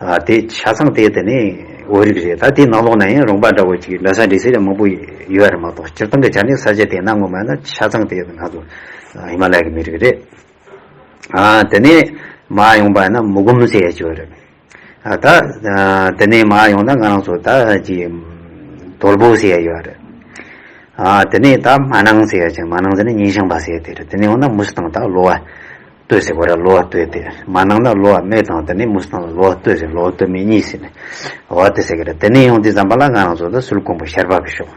ཨ་དེ་ཆ་ཚང་དེ་དེ་ནས་བོད་རིགས་རེད། ད་དེའི་ནང་ལོགས་ན་ཡང་རོང་པ་འདྲ་བོ་ཅིག་འདྲ་ས་འདྲ་ས་མང་པོ་ཡོད་རེད་མ་གཏོགས། སྤྱིར་བཏང་གི་ཆ་ནས་ས་ཆ་དེ་ན་ངོ་མ་ན་ཆ་ཚང་དེ་ང་ཚོ་ཧི་མ་ལ་ཡ་གི་མི་རིགས་རེད། ཨ་དེ་ནས་མར་ཡོང་པ་ན་མུ་གུམ་ཟེར་ཡ་ཅིག་ཡོད་རེད། ཨ་ད་ཨ་དེ་ནས་མར་ཡོང་ན་ང་རང་ཚོ་ད་ཅིག་དོལ་པོ་ཟེར་ཡ་ཡོད་རེད། ཨ་དེ་ནས་ད་མ་ནང་ཟེར་ཡ་ཅིག། མ་ནང་ཟེར་ན་ཉིན་ཞང་པ་ཟེར་ཡ་དེ་རེད། དེ་ནས་འོང་ན་མུ་སི་ཐང་ད་གློ་བ་སྟོད་ཟེར་གོ་ར། གློ་བ་སྟོད་དེ། མ་ནང་ན་གློ་བ་སྨད་དང་། དེ་ནས་མུ་སི་ཐང་ལ་གློ་བ་སྟོད་ཟེར། གློ་བ་སྟོད་སྨད་གཉིས་ཟེར་ནས་འོ་དེ་ཟེར་གི་རེད། དེ་ནས་ཡོང་དུས་ཙམ་པ་ལ་ང་རང་ཚོ་ད་སུལ་ཀོང་པོ་ཤར་པ་གི་ཕྱོགས།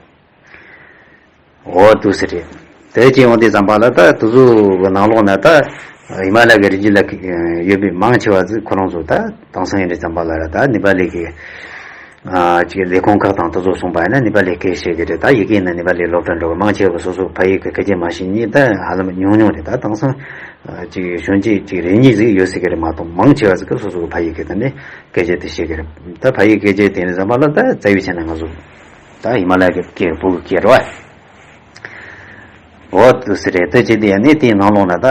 འོ་འདུག་སེ་རེད། དེ་བྱས་ཡོང་དུས་ཙམ་པ་ལ་ད་དེ་ཚོ་གི་ནང་ལོགས་ན་ད་ཧི་མ་ལ་ཡའི་རི་རྒྱུད་ལ་ཡོད་པའི་མང་ཆེ་བ་ཚོ་ཁོ་རང་ཚོ་ད་དེང་སང་ཡིན་དུས་ཙམ་པ་ལ་ར་ད་ནེ་པ་ལི་གི་ཨ་ཅིག་ལས་ཁུངས་ཁག་དང་དེ་ཚོ་སོང་པ་ཡིན་ན་ནེ་པ་ལི་སྐད་བཤད་གི་རེད། ད་ཡི་གེ་ཡིན་ན་ནེ་པ་ལི་སློབ་གྲྭ་འགྲོ་གི། མང་ཆེ་བ་སོ་སོ་ཕ་ཡུལ་གི་སྐད་ཆ་མ་ཤེས་མཁན་ད་ཧ་ལམ་ཉུང་ཉུང་རེད། ད་དེང་སང་ཨ་ཅིག་གཞོན་སྐྱེས་ཅིག་རེ་གཉིས་ཟིག་ཡོད་ཟེར་གི་རེད་མ་གཏོགས། མང་ཆེ་བ་ཟིག་གི་སོ་སོ་གི་ཕ་ཡུལ་གི་ད་ནི་སྐད་ཆ་དེ་བཤད་གི་རེད། ད་ཕ་ཡུལ་སྐད་ཆ་དེ་ནི་ཙམ་པ་ལ་ད་རྩ་བའི་ཆ་ནས་ང་ཚོ་ད་ཧི་མ་ལ་ཡ་གི་སྐད་བོད་ཀྱི་སྐད་རེད་བ། འོ་འདུག་སེ་རེད། དེ་བྱས་དེ་ཡང་ནི་དེའི་ནང་ལོགས་ན་ད་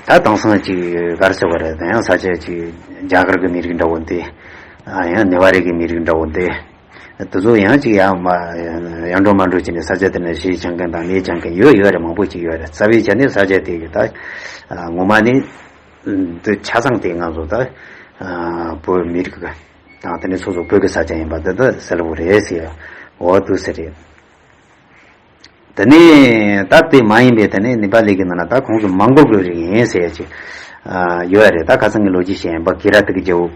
ད་དེང་སང་ཅིག་ག་རེ་ཟེར་བ་རེད། ད་ཡང་ས་ཆ་ཅིག་རྒྱ་གར་གི་མི་རིགས་འདྲ་བོ་འདི་ ཡང་ནེ་ཝ་རི་གི་མི་རིགས་འདྲ་བོ་འདི། དེ་ཚོ་ཡང་ཅིག་ཡང་མ་ཡང་འགྲོ་མ་འགྲོ་བྱས་ནས་ས་ཆ་དེ་ནས་གཞིས་ཆགས་མཁན་དང་གནས་ཆགས་མཁན་ཡོད་ཡོད་རེད། མང་པོ་ཅིག་ཡོད་རེད། རྩ་བའི་ཆ་ནས་ས་ཆ་དེ་གི་ད་ངོ་མ་ནི་འདི་ཆ་ཚང་དེ་ང་ཚོ་ད་བོད་མི་རིགས་དང་དེ་ནས་སོ་སོ་བོད་ཀྱི་ས་ཆ་ཡིན་པ་འདི་ད་གསལ་པོ་རེད་ཟེར། འོ་འདུག་ཟེར་རེད། དེ་ནས་ད་དེ་མ་ཡིན་པའི་དེ་ནས་ནེ་པ་ལི་གི་ནང་ན་ད་ཁོང་ཚོ་མོང་གོལ་གྱི་རིགས་ཡིན་ཟེར་ཡ་ཅིག་ཡོད་རེད། ད་ཁ་སང་གི་ལོ་རྒྱུས་བཤད་ཡིན་པ་གི་ར་ཏི་གི་རྒྱལ་པོ་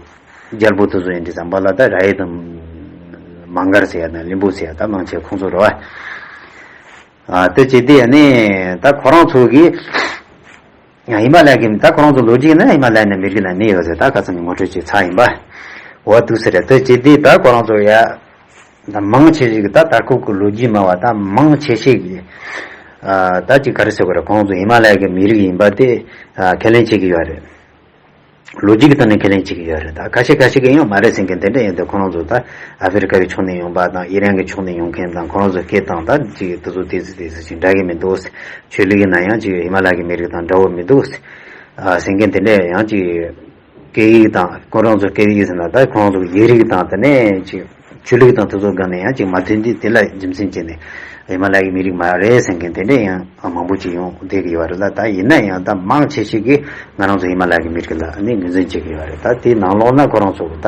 རྒྱལ་པོ་དེ་ཚོ་ཡིན་དུས་ཙམ་པ་ལ་ད་ར་ཡེ་དང་མང་གར་ཟེར་ཡ་དང་ལིམ་པོ་ཟེར་ཡ་ད་མང་ཆེ་ཁོང་ཚོ་རེད་བ། དེ་བྱས་དུས་ནས་ད་ཁོ་རང་ཚོ་གི་ཧི་མ་ལ་ཡ་གི་ད་ཁོ་རང་ཚོ་ལོ་རྒྱུས་ན་ཧི་མ་ལ་ཡ་ནས་མི་རིགས་ལ་གནས་ཡོད་ཟེར། ད་ཁ་སང་གི་ངོ་སྤྲོད་ཅིག་ཚར་ཡིན་པ། འོ་འདུག་ཟེར་རེད། དེ་བྱས་དུས་ད་ཁོ་རང་ཚོ་ཡ། ད་མང་ཆེ་ཞིག་ད་དར་ཁུག་གི་ལོ་རྒྱུས་སྨྲ་བ་ད་མང་ཆེ་ཤོས་ཀྱིས་ཨ་ད་ཅིག་ག་རེ་ཟེར་དགོས་རེད། ཁོང་ཚོ་ཧི་མ་ལ་ཡ་གི་མི་རིགས་ཡིན་པ་དེ་ཨ་ཁས་ལེན་བྱེད་ཀྱི་ཡོད་རེད། ལོ་རྒྱུས་ཀྱི་སྟེང་ནས་ཁས་ལེན་བྱེད་ཀྱི་ཡོད་རེད། ད་ཁ་ཤས་ཁ་ཤས་ཀྱིས་ཡང་མ་རེད་ཟེར་མཁན་དེ་འདྲ་ཡིན་དུས། ཁོ་རང་ཚོ་ད་ཨ་ཧྥེ་རི་ཀ་གི་ཕྱོགས་ནས་ཡོང་པ་དང་ཨི་རན་གྱི་ཕྱོགས་ནས་ཡོང་མཁན་དང་ཁོ་རང་ཚོ་སྐད་དང་ད་ཅིག་དེ་ཚོ་དེ་ཚོ་དེ་ཚོ་ཅིག་འདྲ་གི་མི་འདུག་ཆོས་ལུགས་ཡིན་ན་ཡང་ཅིག་ཧི་མ་ལ་ཡ་གི་མི་རིགས་དང་འདྲ་བོ་མི་འདུག་ཟེར་མཁན་དེ་འདྲ་ཡང་ཅིག་སྐད་ཡིག་དང་ཁོ་རང་ཚོ་སྐད་ཡིག་ཟེར་ན་ད་ཁོ་རང་ཚོ་ཡིག་རིགས་དང་དེ་ནས་ཅིག་ཆོས་ལུགས་དང་དེ་ཚོ་སྒང་ནས་ཡང་ཅིག་མ་མཐུན་དུས། དེ་ལ་རྒྱུ་མཚན་བྱས་ནས་ཧི་མ་ལ་ཡའི་མི་རིགས་མ་རེད་ཟེར་མཁན་དེ་འདྲས་ཡང་མང་པོ་ཅིག་ཡོང་བསྡད་ཀྱི་ཡོད་རེད་ལ། ད་ཡིན་ན་ཡང་ད་མང་ཆེ་ཤོས་ཀྱིས་ང་རང་ཚོ་ཧི་མ་ལ་ཡའི་མི་རིགས་ལ་ནི་ངོས་འཛིན་བྱེད་ཀྱི་ཡོད་རེད། ད་དེའི་ནང་ལོགས་ན་ཁོ་རང་ཚོ་ད་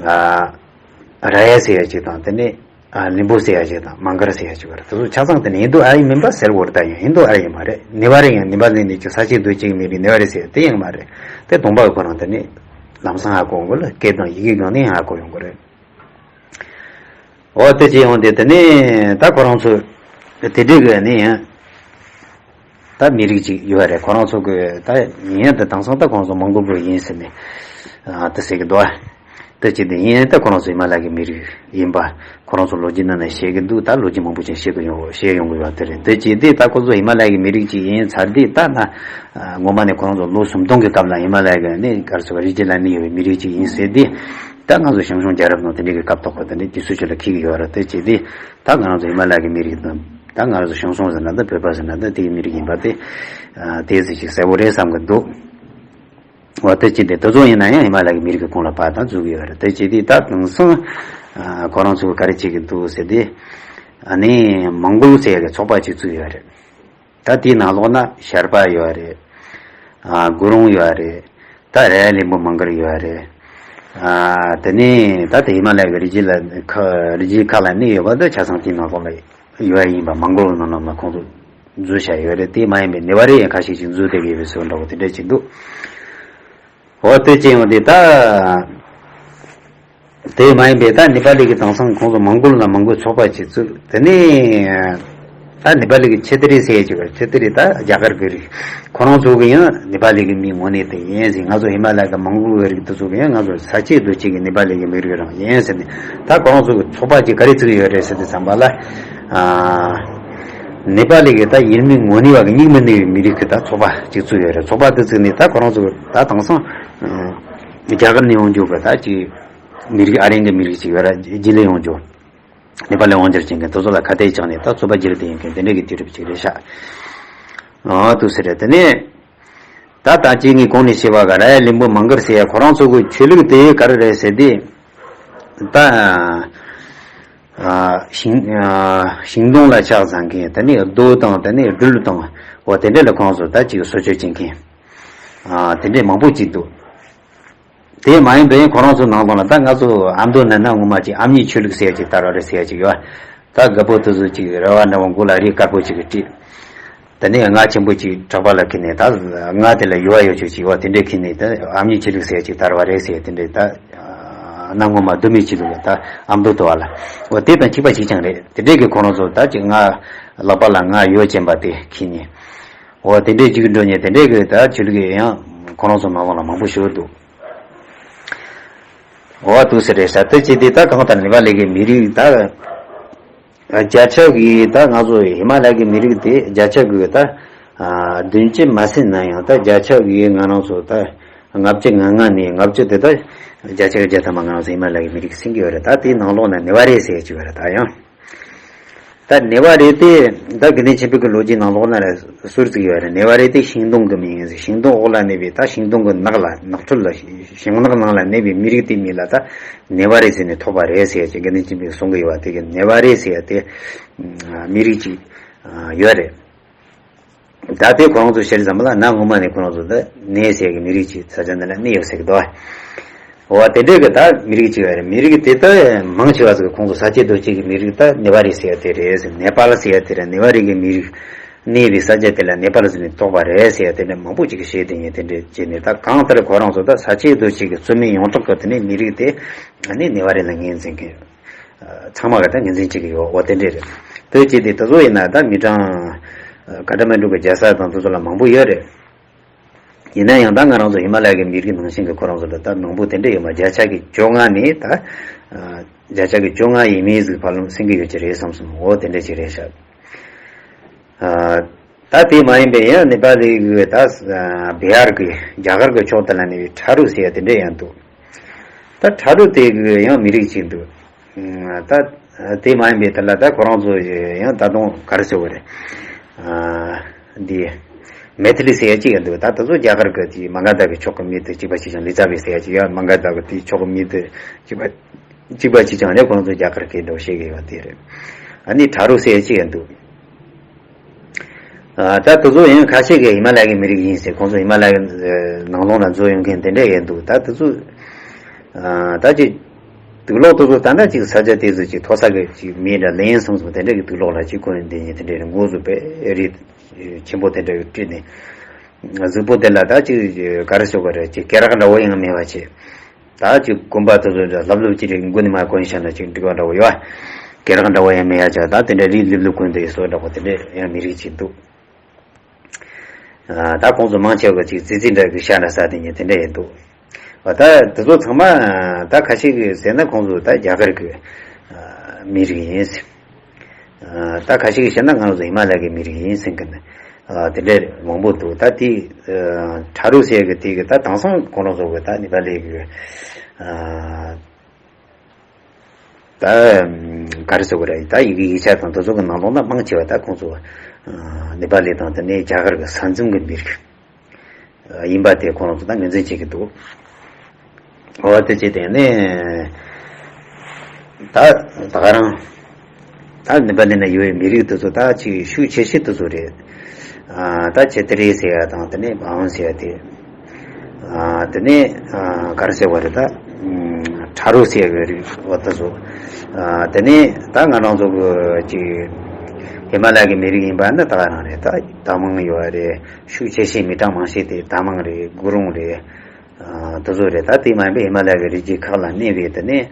ཨ་ར་ཡ་ཟེར་ཡ་ཅིག་དང་དེ་ནས། ཨ་ལིམ་པོ་ཟེར་ཡ་ཅིག་དང་མང་གར་ཟེར་ཡ་ཅིག་ཡོད་རེད། དེ་ཚོ་ཆ་ཚང་དེ་ནི་ཧིན་དུ་ཨ་རི་མིན་པ་ཟེར་བོར་ད་ཡང་ཧིན་དུ་ཨ་རི་ཡིན་མ་རེད། ནེ་པ་རི་ཡང་ནེ་པ་ལི་ནས་ཀྱི་ས་ཆའི་རྡོ་གཅིག་མི་རིགས་ནེ་པ་རི་ཟེར་དེ་ཡང་མ་རེད། དེ་གདོང་པ་གི་ཁོ་རང་དེ་ནི་ལམ་སང་ཧ་གོ་འོང་གི་ལ། སྐད་དང་ཡི་གེ་སྒང་ནས་ཧ་གོ་ཡོང་གི་རེད། འོ་དེ་ཅི་ཡོང་དེ་དེ་ནི་ད་ཁོ་རང་ཚོ་དེ་འདྲའི་གི་ནི་ཡང་། ད་མི་རིགས་ཅིག་ཡོད་རེད། ཁོ་རང་ཚོ་གི་ད་ཡིན་ད་དེང་སང་ད་ཁོང་ཚོ་མོང་གོལ་པ་ཡིན་ཟེར་ནས་ཨ་ད་ཟེར་གི་འདུག་ཨ། ད་ཅི་དེ་ཡིན་ད་ཁོ་རང་ཚོ་ཧི་མ་ལ་ཡའི་མི་རིགས་ཡིན་པ་ཁོ་རང་ཚོ་ལོ་རྒྱུས་ནང་ན་བཤད་གི་འདུག་ད་ལོ་རྒྱུས་མང་པོ་ཅིག་བཤད་གི་ཡོང་བཤད་ཡོང་གི་ཡོད་དེ་རེད། ད་ཅི་དེ་ད་ཁོ་ཚོ་ཧི་མ་ལ་ཡའི་མི་རིགས་ཅིག་ཡིན་ཚར་དུས་ད་ན་ངོ་མ་ནས་ཁོ་རང་ཚོ་ལོ་སུམ་སྟོང་གི་སྐབས་ལ་ཧི་མ་ལ་ཡ་གི་ནི་ག་རེ་ཟེར་བ་རི་རྗེས་ལ་གནས་ཡོད་པའི་མི་རིགས་ཅིག་ཡིན་ཟེར་དུས། ད་ང་ཚོ་ཞང་ཞུང་རྒྱལ་རབས་ནང་དེ་འདྲའི་གི་སྐབས་ཐོག་པ་དེ་འདྲའི་དུས་ཚོད་ཅིག་ལ་འཁེལ་གི་ཡོད་རེད། ད་ཅི་དེ་ད་ང་རང་ཚོ་ཧི་མ་ལ་ཡ་གི་མི་རིགས་དང་། ད་ང་རང་ཚོ་ཞང་ཞུང་ཟེར་ན་ད་བོད་པ་ཟེར་ན་ད་དེའི་མི་རིགས་ཡིན་པ་དེ་ཨ་དེ་ཟེར་ཞིག་གསལ་པོ་རེད་བསམ་གི་འདུག་འོ་དེ་ཅི་འདི་དེ་ཚོ་ཡིན་ན་ཡང་ཧི་མ་ལ་ཡའི་མི་རིགས་ཀྱི་ཁོངས་ལ་ཕར་ད་འཛུལ་གི་ཡོད་རེད། དེ་ཅི་འདི་ད་དེང་སང་ཨ་ཁོ་རང་ཚོ་ག་རེ་བྱེད་ཀྱི་འདུག་ཟེར་དུས། ཨ་ནི་མོང་གོལ་ཟེར་ཡ་གི་ཚོགས་པ་ཅིག་བཙུགས་ཡོད་རེད། ད་དེའི་ནང་ལོགས་ན་ཤར་པ་ཡོད་རེད། ཨ་གུ་རུང་ཡོད་རེད། ད་ར་ཡ་ལིམ་པོ་མང་གར་ཡོད་རེད། ཨ་དེ་ནས་ད་དེ་ཧི་མ་ལ་ཡའི་རི་རྒྱུད་ལ་ཁ་རི་རྒྱུད་ཁག་ལ་གནས་ཡོད་པ་ད་ཆ་ཚང་དེའི་ནང་ལོགས་ལ་ཡོད་ཡིན་པ། མོང་གོལ་ནང་ལོགས་ན་ཁོང་ཚོ་འཛུལ་བཞག་ཡོད་རེད། དེ་མ་ཡིན་པའི་ནེ་པ་རི་ཡང་ཁ་ཤས་ཤིག་འཛུལ་བསྡད་ཀྱི་ཡོད་པའི་བཟོ་འདྲ་བོ་དེ་འདྲ་ཅིག་འདུག་འོ་དེ་ཅི་ཡོང་དེ་ད། དེ་མ་ཡིན་པའི་ད་ནེ་པ་ལི་གི་དེང་སང་ཁོང་ཚོ་མོང་གོལ་ན་མོང་གོལ་ཚོགས་པ་ཅིག་བཙུགས། དེ་ནས་ད་ནེ་པ་ལི་གི་ཆེ་ཏི་རི་ཟེར་ཡ་ཅིག་ཡོད་རེད། ཆེ་ཏི་རི་ད་རྒྱ་གར་གི་རིགས། ཁོ་རང་ཚོ་གི་ཡང་ནེ་པ་ལི་གི་མི་ངོ་ནས་དེ་ཡིན་ཟེར། ང་ཚོ་ཧི་མ་ལ་ཡ་གི་མོང་གོལ་གི་རིགས་དེ་ཚོ་གི་ཡང་ང་ཚོ་ས་ཆའི་རྡོ་གཅིག་གི་ནེ་པ་ལི་གི་མི་རིགས་རང་ཡིན་ཟེར་ནས། ད་ཁོ་རང་ཚོ་གི་ཚོགས་པ་ཅིག་ག་རེ་བཙུགས་ཡོད་རེད་ཟེར་དུས་ཙམ་པ་ལ། ཨ་ནེ་པ་ལི་གི་ད་ཡུལ་མི་ངོ་ནས་བ་གི་སྙིང་མི་ནས་བའི་མི་རིགས་གི་ད་ཚོགས་པ་ཅིག་བཙུགས་ཡོད་རེད། ཚོགས་པ་དེ་བཙུགས་ནས་ད་ཁོ་རང་ཚོ་ད་དེང་སང་རྒྱ་གར་ནས་ཡོང་རྒྱུ་གི་ད་ཅིག་མི་རིགས་ཨ་རིའི་མི་རིགས་ཅིག་ཡོད་ར། རྗེས་ལ་ཡོང་རྒྱུ་ནེ་པ་ལ་དབང་སྒྱུར་བྱེད་མཁན་དེ་ཚོ་ལ་ཁ་གཏད་བཅག་ནས་ད་རྩོད་པ་བརྒྱབ་བསྡད་ཡོད་མཁན་དེ་འདྲ་གི་དུས་རབས་ཅིག་རེད་ཤག་འོ་འདུག་ཟེར་རེད། དེ་ནས་ད་ད་ཅི་ངས་གོང་ནས་བཤད་པ་ག་ར་ཡ་ལིམ་པོ་མང་གར་ཟེར་ཡ་ཁོ་རང་ཚོ་གི་ཆོས་ལུགས་དེ་ག་རེ་རེད་ཟེར་དུས། ད་ཨ་ཤིང་ཨ་ཤིང་སྡོང་ལ་ཕྱག་བཟང་མཁན། དེ་ནས་རྡོ་དང་དེ་ནས་སྦྲུལ་དང་། འོ་དེ་འདྲ་ལ་ཁོ་རང་ཚོ་ད་ཅིག་གསོལ་མཆོད་བྱེད་མཁན་ཨ་དེ་འདྲ་མང་པོ་ཅིག་འདུག་དེ་མ་ཡིན་པའི་ཁོ་རང་ཚོ་ནང་ལོགས་ལ་ད་ང་ཚོ་ཨ་མདོ་ནང་ན་ངོ་མ་ཅིག་ཨ་མྱེས་ཆོས་ལུགས་ཟེར་ཡ་ཅིག་དར་བ་རེད་ཟེར་ཡ་ཅིག་ཡོད། ད་རྒད་པོ་དེ་ཚོ་ཅིག་རལ་བ་འདྲ་བོ་མགོ་ལ་རས་དཀར་པོ་ཅིག་གིས་དཀྲིས། དེ་ནས་རྔ་ཆེན་པོ་ཅིག་བྲག་པ་ལ་འཁྱེར་ནས། ད་རྔ་དེ་ལ་ཡུ་བ་ཡོད་ཆོག་ཅིག་འོ་དེ་འདྲས་འཁྱེར་ནས། ད་ཨ་མྱེས་ཆོས་ལུགས་ཟེར་ཡ་ཅིག་དར་བ་རེད་ཟེར་ཡ་དེ་འདྲས། ད་གནའ་ངོ་མ་གདོད་མའི་ཆོས་ལུགས་ད་ཨ་མདོ་དུ་བ་ལ་འོ་དེ་དང་གཅིག་པ་གཅིག་རྐྱང་རེད། དེ་འདྲས་ཀྱི་ཁོ་རང་ཚོ་ད་ཅིག་རྔ་ལག་པ་ལ་རྔ་ཡོ་ཅན་པ་དེ་འཁྱེར་ནས། འོ་དེ་འདྲས་ཅིག་འགྲོ་ཉེ་དེ་འདྲས་ཀྱི་ད་ཆོས་ལུགས་ཡང་ཁོ་རང་ཚོ་ནང་ལོགས་ལ་མང་པོ་ཞིག་འདུག་འོ་འདུག་ཟེར་རེད་ཤག་དེ་བྱས་དུས་ད་གང་ལྟར་ནེ་པ་ལི་གི་མི་རིགས་ད་བརྒྱ་ཆ་གི་ད་ང་ཚོ་ཧི་མ་ལ་ཡ་གི་མི་རིགས་དེ་བརྒྱ་ཆ་གི་ད་བདུན་ཅུ་མ་ཟིན་ན་ཡང་ད་བརྒྱ་ཆ་གི་ང་རང་ཚོ་ད་ལྔ་བཅུ་ང་ལྔ་ནས་ལྔ་བཅུ་དེ་ད་བརྒྱ་ཆ་གི་བརྒྱ་ཐམ་པ་ང་རང་ཚོ་ཧི་མ་ལ་ཡ་གི་མི་རིགས་ཟིན་གི་ཡོད་རེད། ད་དེའི་ནང་ལོགས་ན་ནེ་པ་རི་ཟེར་གྱི་ཡོད་རེད། ད་ཡང་ ད་ནེ་བ་རེ་དེ་ད་དགེ་འདུན་ཆོས་འཕེལ་གྱི་ལོ་རྒྱུས་ནང་ལོགས་ན་ལ་ཟུར་ཙིག་ཡོད་རེད། ནེ་བ་རེ་དེ་ཤིང་སྡོང་གི་མིང་ཡིན་ཟེར། ཤིང་སྡོང་འོག་ལ་གནས་པའི་ད་ཤིང་སྡོང་གི་ནགས་ལ་ནགས་ཁྲོད་ལ་ཤིང་ནགས་ནང་ལ་གནས་པའི་མི་རིགས་དེའི་མིང་ལ་ད་ནེ་བ་རེ་ཟེར་ནས་ཐོགས་པ་རེད་ཟེར་ཡ་ཅིག་དགེ་འདུན་ཆོས་འཕེལ་གྱིས་གསུང་གི་ཡོད་པ་དེ་གི་ནེ་བ་རེ་ཟེར་ཡ་དེ་མི་རིགས་ཅིག་ཡོད་རེད། ད་དེ་ཁོ་རང་ཚོ་ཤེར་ཙམ་ལ་ན་སྔོན་མ་ནས་ཁོ་རང་ཚོ་ད་ནེ་ཟེར་གི་མི་རིགས་ཅིག་ས་ཆ་འདི་ལ་གནས་ཡོད་ཟེར་གི་འདུག་འོ་དེ་འདྲའི་གི་ད་མི་རིགས་ཅིག་ཡོད་རེད། མི་རིགས་དེ་ད་མང་ཆེ་བ་ཟིག་ཁོང་ཚོ་ས་སྐྱེས་རྡོ་སྐྱེས་གི་མི་རིགས་ད་ནེ་བ་རེ་ཟེར་ཡ་དེ་རེད་ཟེར། ནེ་པཱལ་ཟེར་ཡ་དེ་རེད། ནེ་བ་རེ་གི་མི་རིགས་གནས་པའི་ས་ཆ་དེ་ལ་ནེ་པཱལ་ཟེར་ནས་ཐོགས་པ་རེད་ཟེར་ཡ་དེ་འདྲ་མང་པོ་ཅིག་གི་བཤད་དེ་ཉིན་དེ་འདྲའི་བྱས་ནས། ད་གང་ལྟར་ཁོ་རང་ཚོ་ད་ས་སྐྱེས་རྡོ་སྐྱེས་གི་རྩོད་མེད་ཡོངས་གྲགས་གི་དེ་ནས་མི་རིགས་དེ་ནི་ནེ་བ་རེ་ལ་ངོས་འཛིན་གི། ཚང་མ་ག་ད་ངོས་འཛིན་བྱེད་ཀྱི་ཡོད། འོ་དེ་འདྲས་རེད། དེ་བྱས་ཏེ་དེ་ཚོ་ཡིན་ན་ད་མི་གྲངས་ཀ་ཐ་མན་གྲུ་གི་རྒྱལ་ས་དང་དེ་ཚོ་ལ་མང་པོ་ཡོད་རེད། ཡིན་ན་ཡང་ད་ང་རང་ཚོ་ཧི་མ་ལ་ཡའི་མི་རིགས་ནང་བཞིན་གྱི་ཁོ་རང་ཚོ་ལ་ད་མང་པོ་དེ་འདྲས་ཡོད་མ། བརྒྱ་ཆ་གི་བཅོ་ལྔ་ནས་ད་བརྒྱ་ཆ་གི་བཅོ་ལྔ་ཡས་མས་ཟིག་ཕར་ལུང་ཟིན་གྱི་ཡོད་ཀྱི་རེད་བསམ་སོང་། འོ་དེ་འདྲས་ཅིག་རེད་ཤག་ད་དེ་མ་ཡིན་པའི་ཡང་ནེ་པ་ལི་གི་ད་བི་ཧར་གི་རྒྱ་གར་གི་ཕྱོགས་དེ་ལ་གནས་པའི་ཁྲ་རུ་ཟེར་ཡ་དེ་འདྲས་ཡང་འདུག་ད་ཁྲ་རུ་དེ་གི་ཡང་མི་རིགས་ཅིག་འདུག་ད་དེ་མ་ཡིན་པའི་དེ་ལ་ད་ཁོ་རང་ཚོ་ཡང་ད་དུང་ག་རེ་ཟེར་བ་རེད། འདི་མེ་ཐི་ལི་ཟེར་ཡ་ཅིག་ཡང་འདུག་ད་དེ་ཚོ་རྒྱ་གར་གི་དེ་མ་ག་དྷ་གི་ཕྱོགས་གི་མི་དེ་གཅིག་པ་གཅིག་རྐྱང་། ལི་ཙ་བི་ཟེར་ཡ་ཅིག་ཡང་མ་ག་དྷ་གི་དེ་ཕྱོགས་གི་མི་དེ་གཅིག་པ་གཅིག་པ་གཅིག་རྐྱང་རེད། ཁོ་རང་ཚོ་རྒྱ་གར་སྐད་འདྲ་བོ་བཤད་གི་ཡོད་དེ་རེད། ཨ་ནི་ཁྲ་རུ་ཟེར་ཡ་ཅིག་ཡང་འདུག་ད་དེ་ཚོ་ཡང་ཁ་ཤས་ཀྱིས་ཧི་མ་ལ་ཡའི་མི་རིགས་ཡིན་ཟེར། ཁོང་ཚོ་ཧི་མ་ལ་ཡའི་ནང་ལོགས་ལ་འཛུལ་ཡོང་མཁན་དེ་འདྲས་ཡང་འདུག་ད་དེ་ཚོ་ད་ཅིག་དུག་ལོག་དེ་ཚོ་ད་ལྟ་ཅིག་ས་ཆ་དེ་ཚོ་ཅིག་མཐོ་ས་གི་ཅིག་མི་འདྲ་ལན་སོང་སོང་དེ་འདྲས་ཀྱི་དུག་ལོག་ལ་ཅིག་གོན་དེ་ཉིན་དེ་འདྲས་མགོ་བཟུང་པས་རིགས་ཆེན་པོ་དེ་འདྲས་བཀྲུས་ནས་གཟུགས་པོ་དེ་ལ་ད་ཅིག་ག་རེ་ཟེར་དགོས་རེད། ཅིག་སྐེ་རགས་འདྲ་བོ་ཡང་མེད་པ་བྱས། ད་ཅིག་གོན་པ་དེ་ཚོ་ལྷབ་ལྷུབ་ཅིག་རེད། མགོ་ནས་མར་གོན་བཞག་ན་ཅིག་འགྲིག་པ་འདྲ་བོ་ཡོད། སྐེ་རགས་འདྲ་བོ་ཡང་མེད་ཡ་ཅག་ད་དེ་འདྲ་རིགས་ལྷུབ་ལྷུབ་གོན་དེ་བཟོ་འདྲ་བོ་དེ་འདྲ་ཡང་མི་རིགས་ཅིག་འདུག་ད་ཁོང་ཚོ་མང་ཆེ་བ་ཅིག་ཙི་ཙི་འདྲ་གི་ཤ་འདྲ་ཟ་དེ་ཉིན་དེ་འདྲ་ཡང་འདུག་ད་དེ་ཚོ་ཚང་མ་ད་ཁ་ཤས་ཀྱིས་ཟེར་ན་ཁོང་ཚོ་ད་རྒྱ་གར་གི་མི་རིགས་ཡིན་ཟེར། ད་ཁ་ཤས་ཀྱིས་བཤད་ན་ང་རང་ཚོ་ཧི་མ་ལ་ཡའི་མི་རིགས་ཡིན་ཟེར་མཁན་དེ་འདྲ་མང་པོ་འདུག་ད་དེ་ཁྲ་རུ་ཟེར་གི་དེ་གི་ད་དེང་སང་ཁོང་རང་ཚོ་གི་ད་ནེ་པ་ལི་གི་ད་ག་རེ་ཟེར་དགོས་རེད། ད་ཡི་གེ་ཡིག་ཆ་དང་དེ་ཚོ་གི་ནང་ལོགས་ན་མང་ཆེ་བ་ད་ཁོང་ཚོ་ནེ་པ་ལི་དང་དེ་ནས་རྒྱ་གར་གི་ས་མཚམས་གི་མི་རིགས་ཡིན་པ་དེ་ཁོང་རང་ཚོ་ད་ངོས་འཛིན་བྱེད་ཀྱི་འདུག་འོ་དེ་བྱས་དེ་ནས་ད་ད་ག་རང་ད་ནེ་པ་ལི་ན་ཡོད་པའི་མི་རིགས་དེ་ཚོ་ད་ཅིག་ཤུགས་ཆེ་ཤོས་དེ་ཚོ་རེད། ཨ་ད་ཆེ་ཏི་རི་ཟེར་ཡ་དང་དེ་ནས་མའོན་ཟེར་ཡ་དེ། ཨ་དེ་ནས་ཨ་ག་རེ་ཟེར་བ་རེད། ད་ཁྲ་རུ་ཟེར་བའི་རིགས་འོ་དེ་ཚོ། ཨ་དེ་ནས་ད་ང་རང་ཚོ་གི་ཅིག་ཧི་མ་ལ་ཡའི་མི་རིགས་ཡིན་པ་ནི་ད་ག་རང་རེད། ད་ཏ་མང་ཡོད་རེད། ཤུགས་ཆེ་ཤོས་མི་གྲངས་མང་ཤོས་དེ་ཏ་མང་རེད། གུ་རུང་རེད། ཨ་དེ་ཚོ་རེད། ད་དེ་མ་ཡིན་པའི་ཧི་མ་ལ་ཡའི་རི་རྒྱུད་ཁག་ལ་གནས་པའི་དེ་ནས་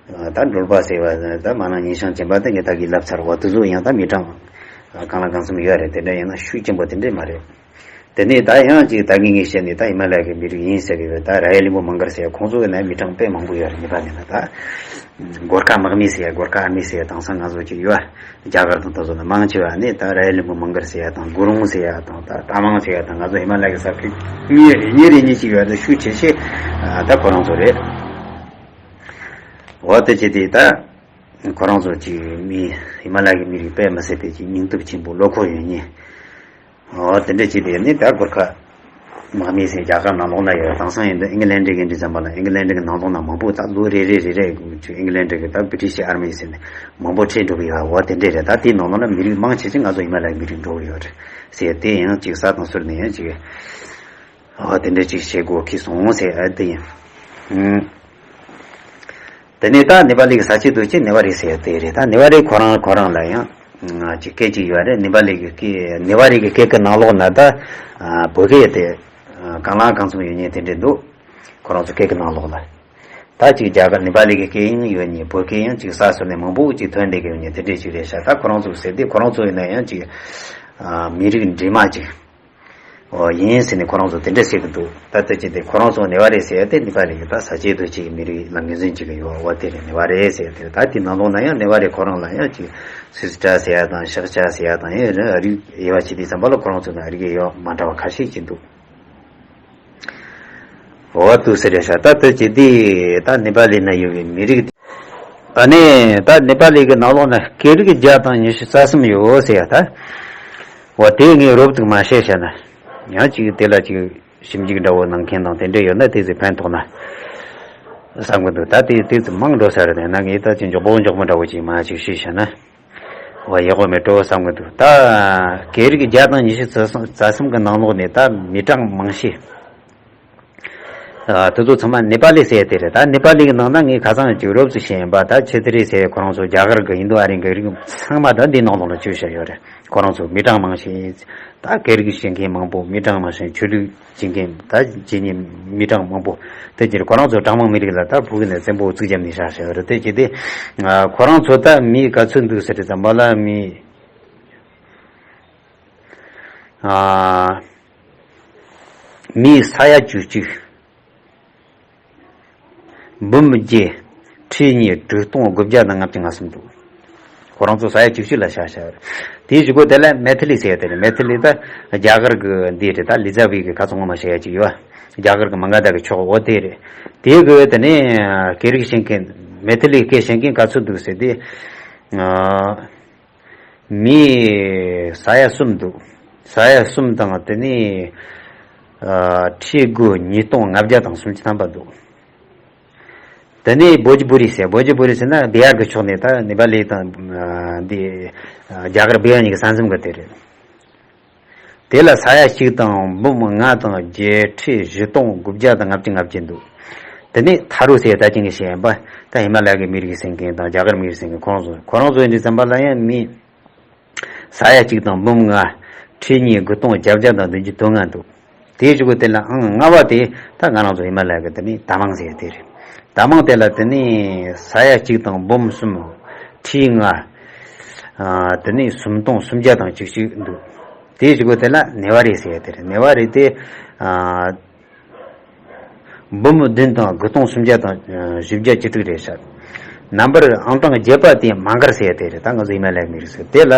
ཨ་ད་འགྲོལ་པ་ཟེར་བ་ད་མ་ན་ཉིན་ཤང་ཅན་པ་དེ་ངས་ད་གིས་ལབ་ཚར་བ། དེ་ཚོ་ཡང་ད་མི་གྲངས་གང་ལ་གང་འཚམ་ཡོད་རེད། དེ་འདྲ་ཡིན་ན་ཤུགས་ཆེན་པོ་དེ་འདྲས་མ་རེད། དེ་ནས་ད་ཡང་ཅིག་ད་གིན་ངས་བཤད་ནས་ད་ཧི་མ་ལ་ཡའི་མི་རིགས་ཡིན་ཟེར་གི་ཡོད། ད་ར་ཡ་ལིམ་བུ་མང་གར་ཟེར་ཁོང་ཚོ་ཡིན་ན་མི་གྲངས་དཔེ་མང་པོ་ཡོད་རེད། ནེ་པ་ལི་ན་ད་གོར་ཁ་དམག་མི་ཟེར་གོར་ཁ་ཨར་མི་ཟེར་དེང་སང་ང་ཚོ་ཅིག་ཡོད། རྒྱ་གར་དང་དེ་ཚོ་ན་མང་ཆེ་བ་ནི་ད་ར་ཡ་ལིམ་བུ་མང་གར་ཟེར་ཡ་དང་གུ་རུང་ཟེར་ཡ་དང་ད་ཏ་མང་ཟེར་ཡ་དང་ང་ཚོ་ཧི་མ་ལ་ཡའི་ས་ཁུལ་གཉིས་རེ་གཉིས་རེ་གཉིས་ཅིག་ཡོད་རེད། ཤུགས་ཆེ་ཤོས་ད་ཁོ་རང་ཚོ་རེད། འོ་དེ་བྱས་དེ་ད་ཁོ་རང་ཚོ་ཅིག་མི་ཧི་མ་ལ་ཡའི་མི་རིགས་དཔེ་མི་སྲིད་པའི་ཅིག་སྙིང་སྟོབས་ཆེན་པོ་བློ་ཁོག་ཡོད་མཁན། འོ་དེ་འདྲ་བྱས་ཏེ་ནི་ད་གོར་ཁ་དམག་མི་ཟེར་རྒྱ་གར་ནང་ལོགས་ན་ཡོད། དེང་སང་ཡིན་དུས་ཨིང་ལན་འགྲིག་གི་འདྲི་ཙམ་པ་ལ་ཨིང་ལན་འགྲིག་གི་ནང་ལོགས་ན་མང་པོ་ད་ལོ་རེ་རེ་རེ་རེ་ཨིང་ལན་འགྲིག་གི་ད་བི་ཏི་ཤི་ཨར་མི་ཟེར་ནས་མང་པོ་ཁྲིད་འགྲོ་གི་ཡོད། འོ་དེ་འདྲས་རེད། ད་དེའི་ནང་ལོགས་ན་མི་རིགས་མང་ཆེ་ཆེ་ང་ཚོ་ཧི་མ་ལ་ཡའི་མི་རིགས་འགྲོ་གི་ཡོད་རེད་ཟེར། དེ་ཡང་ཅིག་ས་དང་ཟུར་ནས་ཡང་ཅིག་འོ་དེ་འདྲས་ཅིག་བྱེད་དགོས་ཁེལ་སོང་ཟེར། ཨ་དེ་ཡིན། དེ་ནས་ད་ནེ་པ་ལི་གི་ས་སྐྱེས་རྡོ་སྐྱེས་ནེ་བ་རི་ཟེར་ཡ་དེ་རེད། ད་ནེ་བ་རི་ཁོ་རང་ཁོ་རང་ལ་ཡང་ཅིག་སྐད་ཅིག་ཡོད་རེད། ནེ་པ་ལི་གི་སྐད་ནེ་བ་རི་གི་སྐད་ཀྱི་ནང་ལོགས་ན་ད་བོད་སྐད་དེ་གང་ལ་གང་འཚམ་ཡོད་མཁན་དེ་འདྲས་འདུག་ཁོ་རང་ཚོ་སྐད་ཀྱི་ནང་ལོགས་ལ་ད་ཅིག་རྒྱ་གར་ནེ་པ་ལི་གི་སྐད་ཡང་ཡོད་མཁན། བོད་སྐད་ཡང་ཅིག་ས་སོ་ནས་མང་པོ་ཅིག་ཐོན་བསྡད་ཀྱི་ཡོད་མཁན་དེ་འདྲས་ཅིག་རེད་ཤག་ད་ཁོ་རང་ཚོ་ཟེར་དུས་ཁོ་རང་ཚོ་ཡིན་ན་ཡང་ཅིག་མི་རིགས་འདྲེས་མ་ཅིག་ཨོ་ཡིན་ཟེར་ནས་ཁོ་རང་ཚོ་དེ་འདྲ་ཟེར་གི་འདུག་ད་ལྟ་ཅི་སྟེ་ཁོ་རང་ཚོ་ནེ་བ་རེ་ཟེར་ཡ་དེ་ནེ་པ་ལི་གི་ད་ས་སྐྱེས་རྡོ་སྐྱེས་ཀྱི་མི་རིགས་ལ་ངོས་འཛིན་བྱེད་ཀྱི་ཡོད། འོ་དེ་རེད། ནེ་བ་རེ་ཟེར་ཡ་དེ་རེད། ད་དེ་ནང་ལོགས་ན་ཡང་ནེ་བ་རེ་ཁོ་རང་ལ་ཡང་ཅིག་སིས་ཏྲ་ཟེར་ཡ་དང་ཤག་ཅ་ཟེར་ཡ་དང་ཡང་རིགས་དབྱེ་བ་ཕྱེ་དུས་ཙམ་པ་ལ་ཁོ་རང་ཚོ་ན་རིགས་དབྱེ་བ་མ་འདྲ་བ་ཁ་ཤས་ཅིག་འདུག་འོ་དུ་ཟེར་ཡ་ཤ་ད་ལྟ་ཅི་སྟེ་ད་ནེ་པ་ལི་ན་ཡོད་པའི་མི་རིགས་དེ། ཨ་ནི་ད་ནེ་པ་ལི་གི་ནང་ལོགས་ན་སྐད་རིགས་བརྒྱ་དང་ཉི་ཤུ་རྩ་གསུམ་ཡོད་ཟེར་ཡ་ད། འོ་དེ་ངས་རོབ་ཙམ་མ་བཤད་བཤད་ན། ཡང་ཅིག་དེ་ལ་ཅིག་ཞིབ་འཇུག་འདྲ་བོ་གནང་མཁན་དང་དེ་འདྲ་ཡོད་ན་དེ་ཚོས་ཕན་ཐོགས་ན་བསམ་གི་འདུག་ད་དེ་དེ་ཚོ་མང་འགྲོ་ས་རེད་ན། ངས་ད་ཅིག་མགྱོགས་པོ་མགྱོགས་པོ་འདྲ་བོ་ཅིག་མ་ཅིག་ཞུས་བཤད་ན། འོ་ཡག་པོ་མེད་འགྲོ་བསམ་གི་འདུག་ད་སྐད་རིགས་བརྒྱ་དང་ཉི་ཤུ་རྩ་གསུམ་གི་ནང་ལོགས་ནས་ད་མི་གྲངས་མང་ཤས། ཨ། དེ་ཚོ་ཚང་མ་ནེ་པ་ལི་ཟེར་དེ་རེད། ད་ནེ་པ་ལི་གི་ནང་ན་ངས་ཁ་སང་ཅིག་རོབ་ཙམ་བཤད་ཡིན་པ། ད་ཆི་ཏི་རི་ཟེར་ཁོ་རང་ཚོ་རྒྱ་གར་གི་ཨིན་དོ་ཨ་རིའི་གི་རིགས་ཚང་མ་ད་འདི་ནང་ལོགས་ལ་བཅུག་བཞག་ཡོད་རེད། ཁོ་རང་ཚོ་མི་གྲངས་མང་ཞིང་། ད་སྐད་རིགས་ཤེས་མཁན་མང་པོ། མི་གྲངས་མང་ཞིང་ཆོས་ལུགས་བྱེད་མཁན། ད་བྱེད་མཁན་མི་གྲངས་མང་པོ། དེ་ཕྱིར་ཁོ་རང་ཚོ་གྲངས་མང་མི་རིགས་ལ་ད་ཕུག་ནས་བཙན་པོ་བཙུགས་བརྒྱབ་ནས་བཞག་བཞག་ཡོད་རེད། དེ་བྱས་ཏེ་ཁོ་རང་ཚོ་ད་མི་ག་ཚོད་འདུག་ཟེར་དུས་ཙམ་པ་ལ་མི། ཨ། མི་ས་ཡ་བཅུ་གཅིག་འབུམ་བརྒྱད། ཁྲི་གཉིས། དྲུག་སྟོང་དགུ་བརྒྱ་དང་ལྔ་བཅུ་ང་གསུམ་འདུག་ཁོ་རང་ཚོ་ས་ཡ་བཅུ་གཅིག་ལ་བཞག་བཞག་རེད། དེའི་གཞུག་གུ་དེ་ལ་མེ་ཐི་ལི་ཟེར་ཡ་དེ་རེད། མེ་ཐི་ལི་ད་རྒྱ་གར་གི་འདི་རེད། ད་ལི་ཙཱ་བི་གི་ཁ་ཚོན་ངོ་མ་བྱེད་ཡ་ཅིག་ཡོད། རྒྱ་གར་གི་མ་ག་དྷ་གི་ཕྱོགས། འོ་དེ་རེད། དེའི་གི་དེ་ནས་སྐད་རིགས་ཤེས་མཁན། མེ་ཐི་ལི་སྐད་ཤེས་མཁན་ག་ཚོད་འདུག་ཟེར་དུས། ཨ། མི་ས་ཡ་གསུམ་འདུག་ས་ཡ་གསུམ་དང་དེ་ནས་ཨ་ཁྲི་དགུ་ཉིས་སྟོང་ལྔ་བརྒྱ་དང་སུམ་ཅུ་ཐམ་པ་འདུག་དེ་ནས་བོ་ཇི་པུ་རི་ཟེར། བོ་ཇི་པུ་རི་ཟེར་ན་བི་ཧར་གྱི་ཕྱོགས་ནས། ད་ནེ་པ་ལི་དང་ཨ་འདི་ཨ་རྒྱ་གར་བི་ཧར་གཉིས་ཀྱི་ས་མཚམས་ཀྱི་དེ་རེད། དེ་ལ་ས་ཡ་གཅིག་དང་འབུམ་ལྔ་དང་བརྒྱད། ཁྲི་བཞི་སྟོང་དགུ་བརྒྱ་དང་ལྔ་བཅུ་ང་བརྒྱད་འདུག་དེ་ནས་ཐ་རུ་ཟེར་ད་ཅིང་གི་ཞེས་པ། ད་ཧི་མ་ལ་ཡ་གི་མི་རིགས་ཟེར་མཁན་དང་རྒྱ་གར་མི་རིགས་ཟེར་མཁན་ཁོ་རང་ཚོ། ཁོ་རང་ཚོ་ཡིན་དུས་ཙམ་པ་ལ་ཡང་མི་ས་ཡ་གཅིག་དང་འབུམ་ལྔ། ཁྲི་གཉིས་དགུ་སྟོང་བརྒྱད་བརྒྱ་དང་བདུན་ཅུ་དོན་ལྔ་འདུག་དེའི་གཞུག་གུ་དེ་ལ་ཨང་ལྔ་པ་དེ་ད་ང་རང་ཚོ་ཧི་མ་ལ་ཡ་གི་དེ་ནི་ད་མང་ཟེར་དེ་རེད། ད་མང་དེ་ལ་དེ་ནི་ས་ཡ་གཅིག་དང་འབུམ་གསུམ། ཁྲི་ལྔ། ཨ། དེ་ནི་སུམ་སྟོང་སུམ་བརྒྱ་དང་བཅུ་གཅིག་འདུག་དེའི་གཞུག་གུ་དེ་ལ་ནེ་ཝ་རི་ཟེར་དེ་རེད། ནེ་ཝ་རི་དེ། ཨ། འབུམ་བདུན་དང་དགུ་སྟོང་སུམ་བརྒྱ་དང་བཞི་བརྒྱ་བཅུ་དྲུག་རེད་ཤག་རྣམ་པར་ཨང་དང་བརྒྱད་པ་དེ་མ་གར་ཟེར་དེ་རེད། ད་ང་ཚོ་ཧི་མ་ལ་ཡའི་མི་རིགས་ཟེར་དེ་ལ་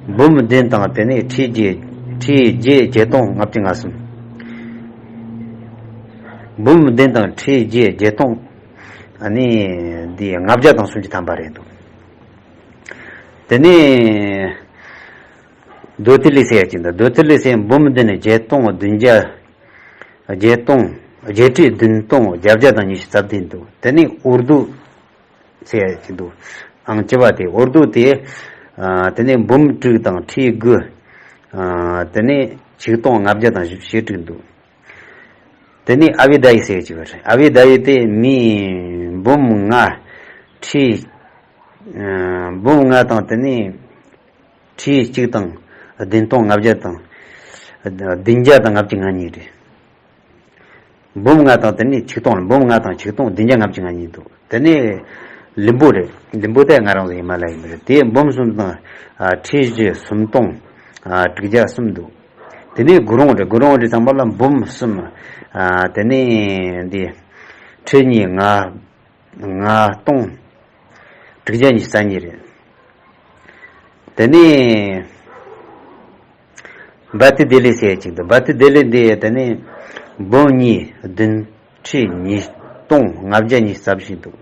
འབུམ་བདུན་དང་དེ་ནས་ཁྲི་བརྒྱད། ཁྲི་བརྒྱད་བརྒྱད་སྟོང་ལྔ་བཅུ་ང་གསུམ། འབུམ་བདུན་དང་ཁྲི་བརྒྱད་བརྒྱད་སྟོང་། ཨ་ནི་འདི་ལྔ་བརྒྱ་དང་སུམ་ཅུ་ཐམ་པ་རེད་འདུག་དེ་ནས་རྡོ་ཐི་ལི་ཟེར་ཡ་ཅིག་འདུག་རྡོ་ཐི་ལི་ཟེར་འབུམ་བདུན་བརྒྱད་སྟོང་བདུན་བརྒྱ། བརྒྱད་སྟོང་། བརྒྱད་ཁྲི་བདུན་སྟོང་བརྒྱད་བརྒྱ་དང་ཉི་ཤུ་རྩ་བདུན་འདུག་དེ་ནས་ཨུར་དུ་ཟེར་ཡ་ཅིག་འདུག་ཨང་བཅུ་པ་དེ། ཨུར་དུ་དེ། ཨ། དེ་ནས་འབུམ་དྲུག་དང་ཁྲི་དགུ། ཨ། དེ་ནས་ཆིག་སྟོང་ལྔ་བརྒྱ་དང་བཞི་བཅུ་ཞེ་དྲུག་འདུག་དེ་ནས་ཨ་བི་དྷ་ཡི་ཟེར་གྱི་ཡོད་རེད། ཨ་བི་དྷ་ཡི་དེ་མི་འབུམ་ལྔ། ཁྲི། ཨ། འབུམ་ལྔ་དང་དེ་ནས་ཁྲི་གཅིག་དང་བདུན་སྟོང་ལྔ་བརྒྱ་དང་བདུན་བརྒྱ་དང་ལྔ་བཅུ་ང་གཉིས་རེད། འབུམ་ལྔ་དང་དེ་ནས་ཆིག་སྟོང་། འབུམ་ལྔ་དང་ཆིག་སྟོང་བདུན་བརྒྱ་ལྔ་བཅུ་ང་གཉིས་འདུག་དེ་ནས་ལིམ་བུ་རེད། ལིམ་བུ་དེ་ང་རང་ཚོ་ཧི་མ་ལ་ཡའི་མི་རེད། དེ་འབུམ་གསུམ་དང་། ཨ། ཁྲི་བཞི་སུམ་སྟོང་། ཨ། དྲུག་བརྒྱ་གསུམ་འདུག་དེ་ནས་གུ་རུང་རེད། གུ་རུང་རེད་ཙམ་པ་ལ་འབུམ་གསུམ། ཨ། དེ་ནས་འདི་ཁྲི་གཉིས་ལྔ། ལྔ་སྟོང་དྲུག་བརྒྱ་ཉི་ཤུ་རྩ་གཉིས་རེད། དེ་ནས་བ་ཏི་དེ་ལི་ཟེར་ཡ་ཅིག་འདུག་བ་ཏི་དེ་ལི་འདི་དེ་ནས་འབུམ་གཉིས་བདུན་ཁྲི་ཉིས་སྟོང་ལྔ་བརྒྱ་ཉི་ཤུ་རྩ་བཞི་འདུག་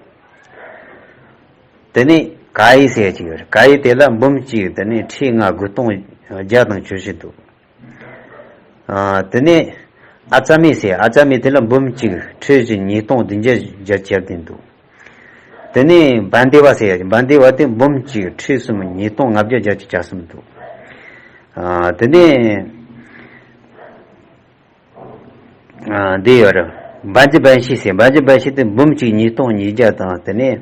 དེ་ནས་ཀ་ཡི་ཟེར་ཡ་ཅིག་ཡོད་རེད། ཀ་ཡི་དེ་ལ་འབུམ་གཅིག་དེ་ནས་ཁྲི་ལྔ་དགུ་སྟོང་བརྒྱ་དང་བཅུ་བཞི་འདུག་ཨ། དེ་ནས་ཨ་ཙ་མི་ཟེར། ཨ་ཙ་མི་དེ་ལ་འབུམ་གཅིག་ཁྲི་བཞི་ཉིས་སྟོང་བདུན་བརྒྱ་བརྒྱད་ཅུ་གྱ་བདུན་འདུག་དེ་ནས་བན་དེ་བ་ཟེར་ཡ། བན་དེ་བ་དེ་འབུམ་གཅིག་ཁྲི་གསུམ་ཉིས་སྟོང་ལྔ་བརྒྱ་བརྒྱད་ཅུ་གྱ་གསུམ་འདུག་ཨ། དེ་ནས། ཨ། འདི་ཡོད་རེད། བན་ཇི་བན་ཤི་ཟེར། བན་ཇི་བན་ཤི་དེ་འབུམ་གཅིག་ཉིས་སྟོང་ཉིས་བརྒྱ་དང་དེ་ནས།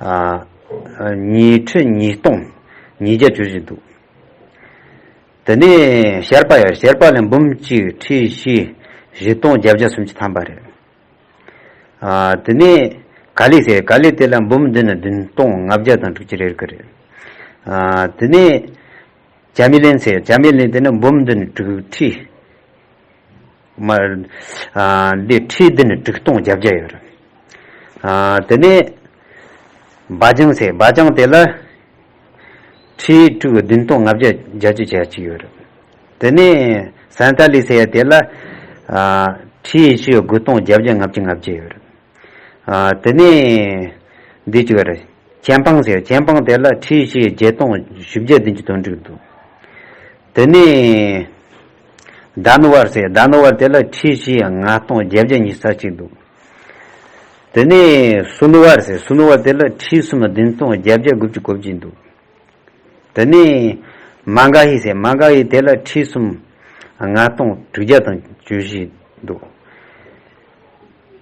ཨ། ཉིས་ཁྲི་ཉིས་སྟོང་ཉིས་བརྒྱ་བཅུ་བཞི་འདུག་དེ་ནས་ཤར་པ་ཡོད། ཤར་པ་ལ་འབུམ་གཅིག་ཁྲི་བཞི་བཞི་སྟོང་བརྒྱད་བརྒྱ་སུམ་ཅུ་ཐམ་པ་རེད། ཨ། དེ་ནས་ཀ་ལི་ཟེར། ཀ་ལི་དེ་ལ་འབུམ་བདུན་བདུན་སྟོང་ལྔ་བརྒྱ་དང་དྲུག་ཅུ་རེ་དགུ་རེད། ཨ། དེ་ནས་ཅ་མི་ལན་ཟེར། ཅ་མི་ལན་དེ་ནི་འབུམ་བདུན་དྲུག་ཁྲི། མ། ཨ། འདི་ཁྲི་བདུན་དྲུག་སྟོང་བརྒྱད་བརྒྱ་ཡོད་རེད། ཨ། དེ་ནས་བ་ཅང་ཟེར། བ་ཅང་དེ་ལ་ཁྲི་དྲུག་བདུན་སྟོང་ལྔ་བརྒྱ་བརྒྱད་ཅུ་གྱ་གཅིག་ཡོད་རེད། དེ་ནས་སན་ཏ་ལི་ཟེར་ཡ་དེ་ལ། ཨ། ཁྲི་བཞི་དགུ་སྟོང་བརྒྱད་བརྒྱ་ལྔ་བཅུ་ང་བརྒྱད་ཡོད་རེད། ཨ། དེ་ནས་འདི་གཅིག་རེད། ཅན་པང་ཟེར། ཅན་པང་དེ་ལ་ཁྲི་བཞི་བརྒྱད་སྟོང་བཞི་བརྒྱ་བདུན་ཅུ་དོན་དྲུག་འདུག། དེ་ནས་ཟླ་ནུ་བར་ཟེར། ཟླ་ནུ་བར་དེ་ལ་ཁྲི་བཞི་ལྔ་སྟོང་བརྒྱད་བརྒྱ་ཉི་ཤུ་རྩ་གཅིག་འདུག། དེ་ནས་སུ་ནུ་བར་ཟེར། སུ་ནུ་བར་དེ་ལ་ཁྲི་གསུམ་བདུན་སྟོང་བརྒྱད་བརྒྱ་དགུ་བཅུ་གོ་བཞི་འདུག། དེ་ནས་མ་ག་ཧི་ཟེར། མ་ག་ཧི་དེ་ལ་ཁྲི་གསུམ་ལྔ་སྟོང་དྲུག་བརྒྱ་དང་བཅུ་བཞི་འདུག།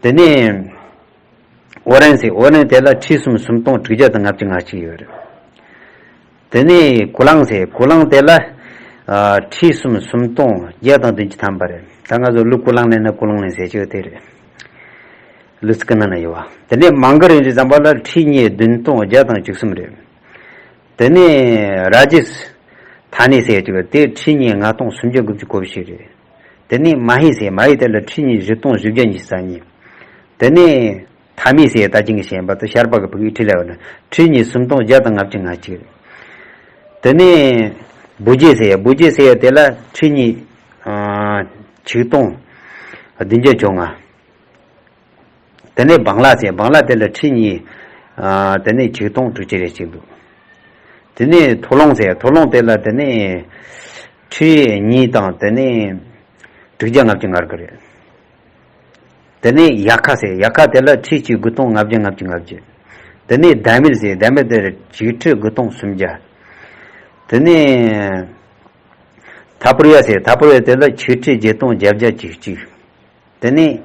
དེ་ནས་ཨོ་རན་ཟེར། ཨོ་རན་དེ་ལ་ཁྲི་གསུམ་སུམ་སྟོང་དྲུག་བརྒྱ་དང་ལྔ་བཅུ་ང་གཅིག་ཡོད་རེད། དེ་ནས་ཀུ་ལང་ཟེར། ཀུ་ལང་དེ་ལ་ཨ་ཁྲི་གསུམ་སུམ་སྟོང་བརྒྱ་དང་བདུན་ཅུ་ཐམ་པ་རེད། ད་ང་ཚོ་ལུ་ཀུ་ལང་ལེན་ན་ཀུ་ལང་ལེན་ཟེར་གྱི་ཡོད་དེ་རེད། ལུ་ཙི་ཀི་ནང་ན་ཡོད་བ། དེ་ནས་མང་ག་རིན་ཅི་ཙམ་པ་ལ་ཁྲི་གཉིས་བདུན་སྟོང་བརྒྱ་དང་བཅུ་གསུམ་རེད། དེ་ནས་ར་ཇིས་ཐ་ནི་ཟེར་གྱི་ཡོད། དེ་ཁྲི་གཉིས་ལྔ་སྟོང་སུམ་བརྒྱ་དགུ་བཅུ་གོ་བཞི་རེད། དེ་ནས་མ་ཧི་ཟེར། མ་ཧི་དེ་ལ་ཁྲི་གཉིས་བཞི་སྟོང་བཞི་བརྒྱ་ཉི་ཤུ་རྩ་གཉིས། དེ་ནས་ཐ་མི་ཟེར། ད་ཅིང་གི་ཞེན་པ་དུ་ཤར་པ་གི་ཕུག་གི་ཁྲི་ལ་ཡོད་ན་ཁྲི་གཉིས་སུམ་སྟོང་བརྒྱ་དང་ལྔ་བཅུ་ང་གཅིག་རེད། དེ་ནས་བུ་རྗེ་ཟེར། བུ་རྗེ་ཟེར་དེ་ལ་ཁྲི་གཉིས་ཨ་ཆིག་སྟོང་བདུན་བརྒྱ་བཅོ་ལྔ། དེ་ནས་བང་ལ་ཟེར། བང་ལ་དེ་ལ་ཁྲི་གཉིས་ཨ་དེ་ནས་ཆིག་སྟོང་དྲུག་ཅུ་རེ་གཅིག་འདུག། དེ་ནས་ཐོ་ལོང་ཟེར། ཐོ་ལོང་དེ་ལ་དེ་ནས་ཁྲི་གཉིས་དང་དེ་ནས་དྲུག་བརྒྱ་ལྔ་བཅུ་ང་དགུ་རེད། དེ་ནས་ཡ་ཁ་ཟེར། ཡ་ཁ་དེ་ལ་ཁྲི་གཅིག་དགུ་སྟོང་ལྔ་བརྒྱ་ལྔ་བཅུ་ང་བརྒྱད། དེ་ནས་ཟླ་མེད་ཟེར། ཟླ་མེད་དེ་ཆིག་ཁྲི་དགུ་སྟོང་སུམ་བརྒྱ། དེ་ནས་ཐ་པུར་ཡ་ཟེར། ཐ་པུར་ཡ་དེ་ལ་ཆིག་ཁྲི་བརྒྱད་སྟོང་བརྒྱད་བརྒྱ་བཅུ་གཅིག། དེ་ནས་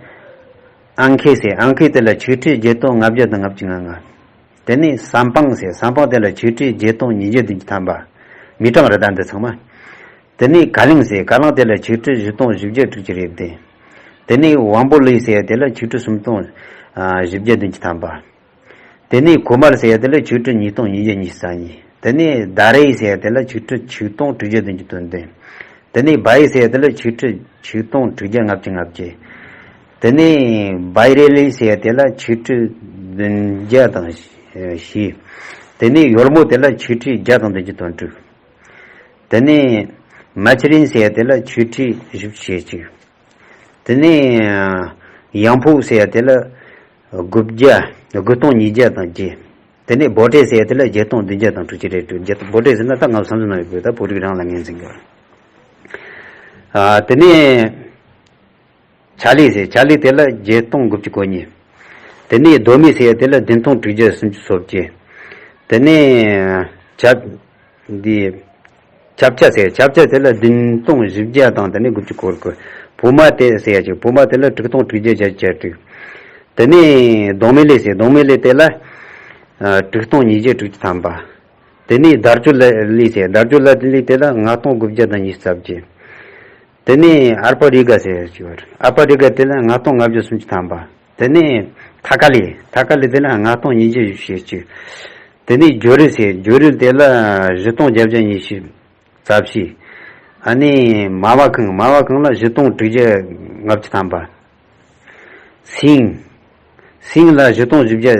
ཨང་ཁེ་ཟེར། ཨང་ཁེ་དེ་ལ་ཆིག་ཁྲི་བརྒྱད་སྟོང་ལྔ་བརྒྱ་དང་ལྔ་བཅུ་ང་ལྔ། དེ་ནས་སམ་པང་ཟེར། སམ་པང་དེ་ལ་ཆིག་ཁྲི་བརྒྱད་སྟོང་ཉིས་བརྒྱ་བདུན་ཅུ་ཐམ་པ། མི་གྲངས་རེ་ད་འདི་ཚང་མ། དེ་ནས་ཀ་ལིང་ཟེར། ཀ་ལིང་དེ་ལ་ཆིག་ཁྲི་བཞི་སྟོང་བཞི་བརྒྱ་དྲུག་ཅུ་རེ་བདུན། དེ་ནས་ཝང་པོ་ལི་ཟེར། དེ་ལ་ཆིག་ཁྲི་སུམ་སྟོང་བཞི་བརྒྱ་བདུན་ཅུ་ཐམ་པ། དེ་ནས་གོ་མར་ཟེར་ཡ་དེ་ལ་ཆིག་ཁྲི་ཉིས་སྟོང་ཉིས་བརྒྱ་ཉི་ཤུ་རྩ་གཉིས། དེ་ནས་ཟླ་རེ་ཟེར་ཡ་དེ་ལ་ཆིག་ཁྲི་ཆིག་སྟོང་དྲུག་བརྒྱ་བདུན་ཅུ་དོན་བདུན། དེ་ནས་བ་ཡི་ཟེར་ཡ་དེ་ལ་ཆིག་ཁྲི་ཆིག་སྟོང་དྲུག་བརྒྱ་ལྔ་བཅུ་ང་བརྒྱད། དེ་ནས་བའི་རེ་ལི་ཟེར་ཡ་དེ་ལ་ཆིག་ཁྲི་བདུན་བརྒྱ་དང་བཞི། དེ་ནས་ཡོལ་མོ་དེ་ལ་ཆིག་ཁྲི་བརྒྱ་དང་བདུན་ཅུ་དོན་དྲུག། དེ་ནས་མ་ཆི་རིན་ཟེར་ཡ་དེ་ལ་ཆིག་ཁྲི་བཞི་བཅུ་ཞེ་གཅིག། དེ་ནས་ཡང་ཕུག་ཟེར་ཡ་དེ་ལ་དགུ་བརྒྱ། དགུ་སྟོང་ཉིས་བརྒྱ་དང་བརྒྱད། དེ་ནས་བོ་ཏྲེ་ཟེར་ཡ་དེ་ལ་བརྒྱད་སྟོང་བདུན་བརྒྱ་དང་དྲུག་ཅུ་རེ་དྲུག། བརྒྱད་སྟོང་། བོ་ཏྲེ་ཟེར་ན་ད་ང་བསམ་ཚུལ་ནང་ཡོད་དགོས། ད་བོད་རིགས་རང་ལ་ངོས་འཛིན་དགོས། ཨ། དེ་ནས་ཆ་ལི་ཟེར། ཆ་ལི་དེ་ལ་བརྒྱད་སྟོང་དགུ་བཅུ་གོ་གཉིས། དེ་ནས་རྡོ་མི་ཟེར་ཡ་དེ་ལ་བདུན་སྟོང་དྲུག་བརྒྱ་སུམ་ཅུ་སོ་བརྒྱད། དེ་ནས་ཆབ། འདི། ཆབ་ཆ་ཟེར། ཆབ་ཆ་དེ་ལ་བདུན་སྟོང་བཞི་བརྒྱ་དང་དེ་ནས་དགུ་བཅུ་གོ་དགུ། བུ་མ་དེ་ཟེར་ཡ་ཅིག། བུ་མ་དེ་ལ་དྲུག་སྟོང་དྲུག་བརྒྱ་བརྒྱད་ཅུ་གྱ་དྲུག། དེ་ནས་གདོང་མི་ལེ་ཟེར། གདོང་མི་ལེ་དེ་ལ་ཨ་དྲུག་སྟོང་ཉིས་བརྒྱ་དྲུག་ཅུ་ཐམ་པ། དེ་ནས་དར་ཅུ་ལ་ལི་ཟེར། དར་ཅུ་ལ་ལི་དེ་ལ་ལྔ་སྟོང་དགུ་བརྒྱ་དང་ཉི་ཤུ་རྩ་བརྒྱད། དེ་ནས་ཨར་པ་རི་ག་ཟེར་ཡ་ཅིག་ཡོད་རེད། ཨར་པ་རི་ག་དེ་ལ་ལྔ་སྟོང་ལྔ་བརྒྱ་སུམ་ཅུ་ཐམ་པ། དེ་ནས་ཐ་ཀ་ལི། ཐ་ཀ་ལི་དེ་ལ་ལྔ་སྟོང་ཉིས་བརྒྱ་བཞི་བཅུ་ཞེ་གཅིག། དེ་ནས་ཇོ་རི་ཟེར། ཇོ་རི་དེ་ལ་བཞི་སྟོང་བརྒྱད་བརྒྱ་ཉི་ཤུ་རྩ་བཞི། ཨ་ནི་མ་བ་ཁང་། མ་བ་ཁང་ལ་བཞི་སྟོང་དྲུག་བརྒྱ་ལྔ་བཅུ་ཐམ་པ། སིང་། སིང་ལ་བཞི་སྟོང་བཞི་བརྒྱ་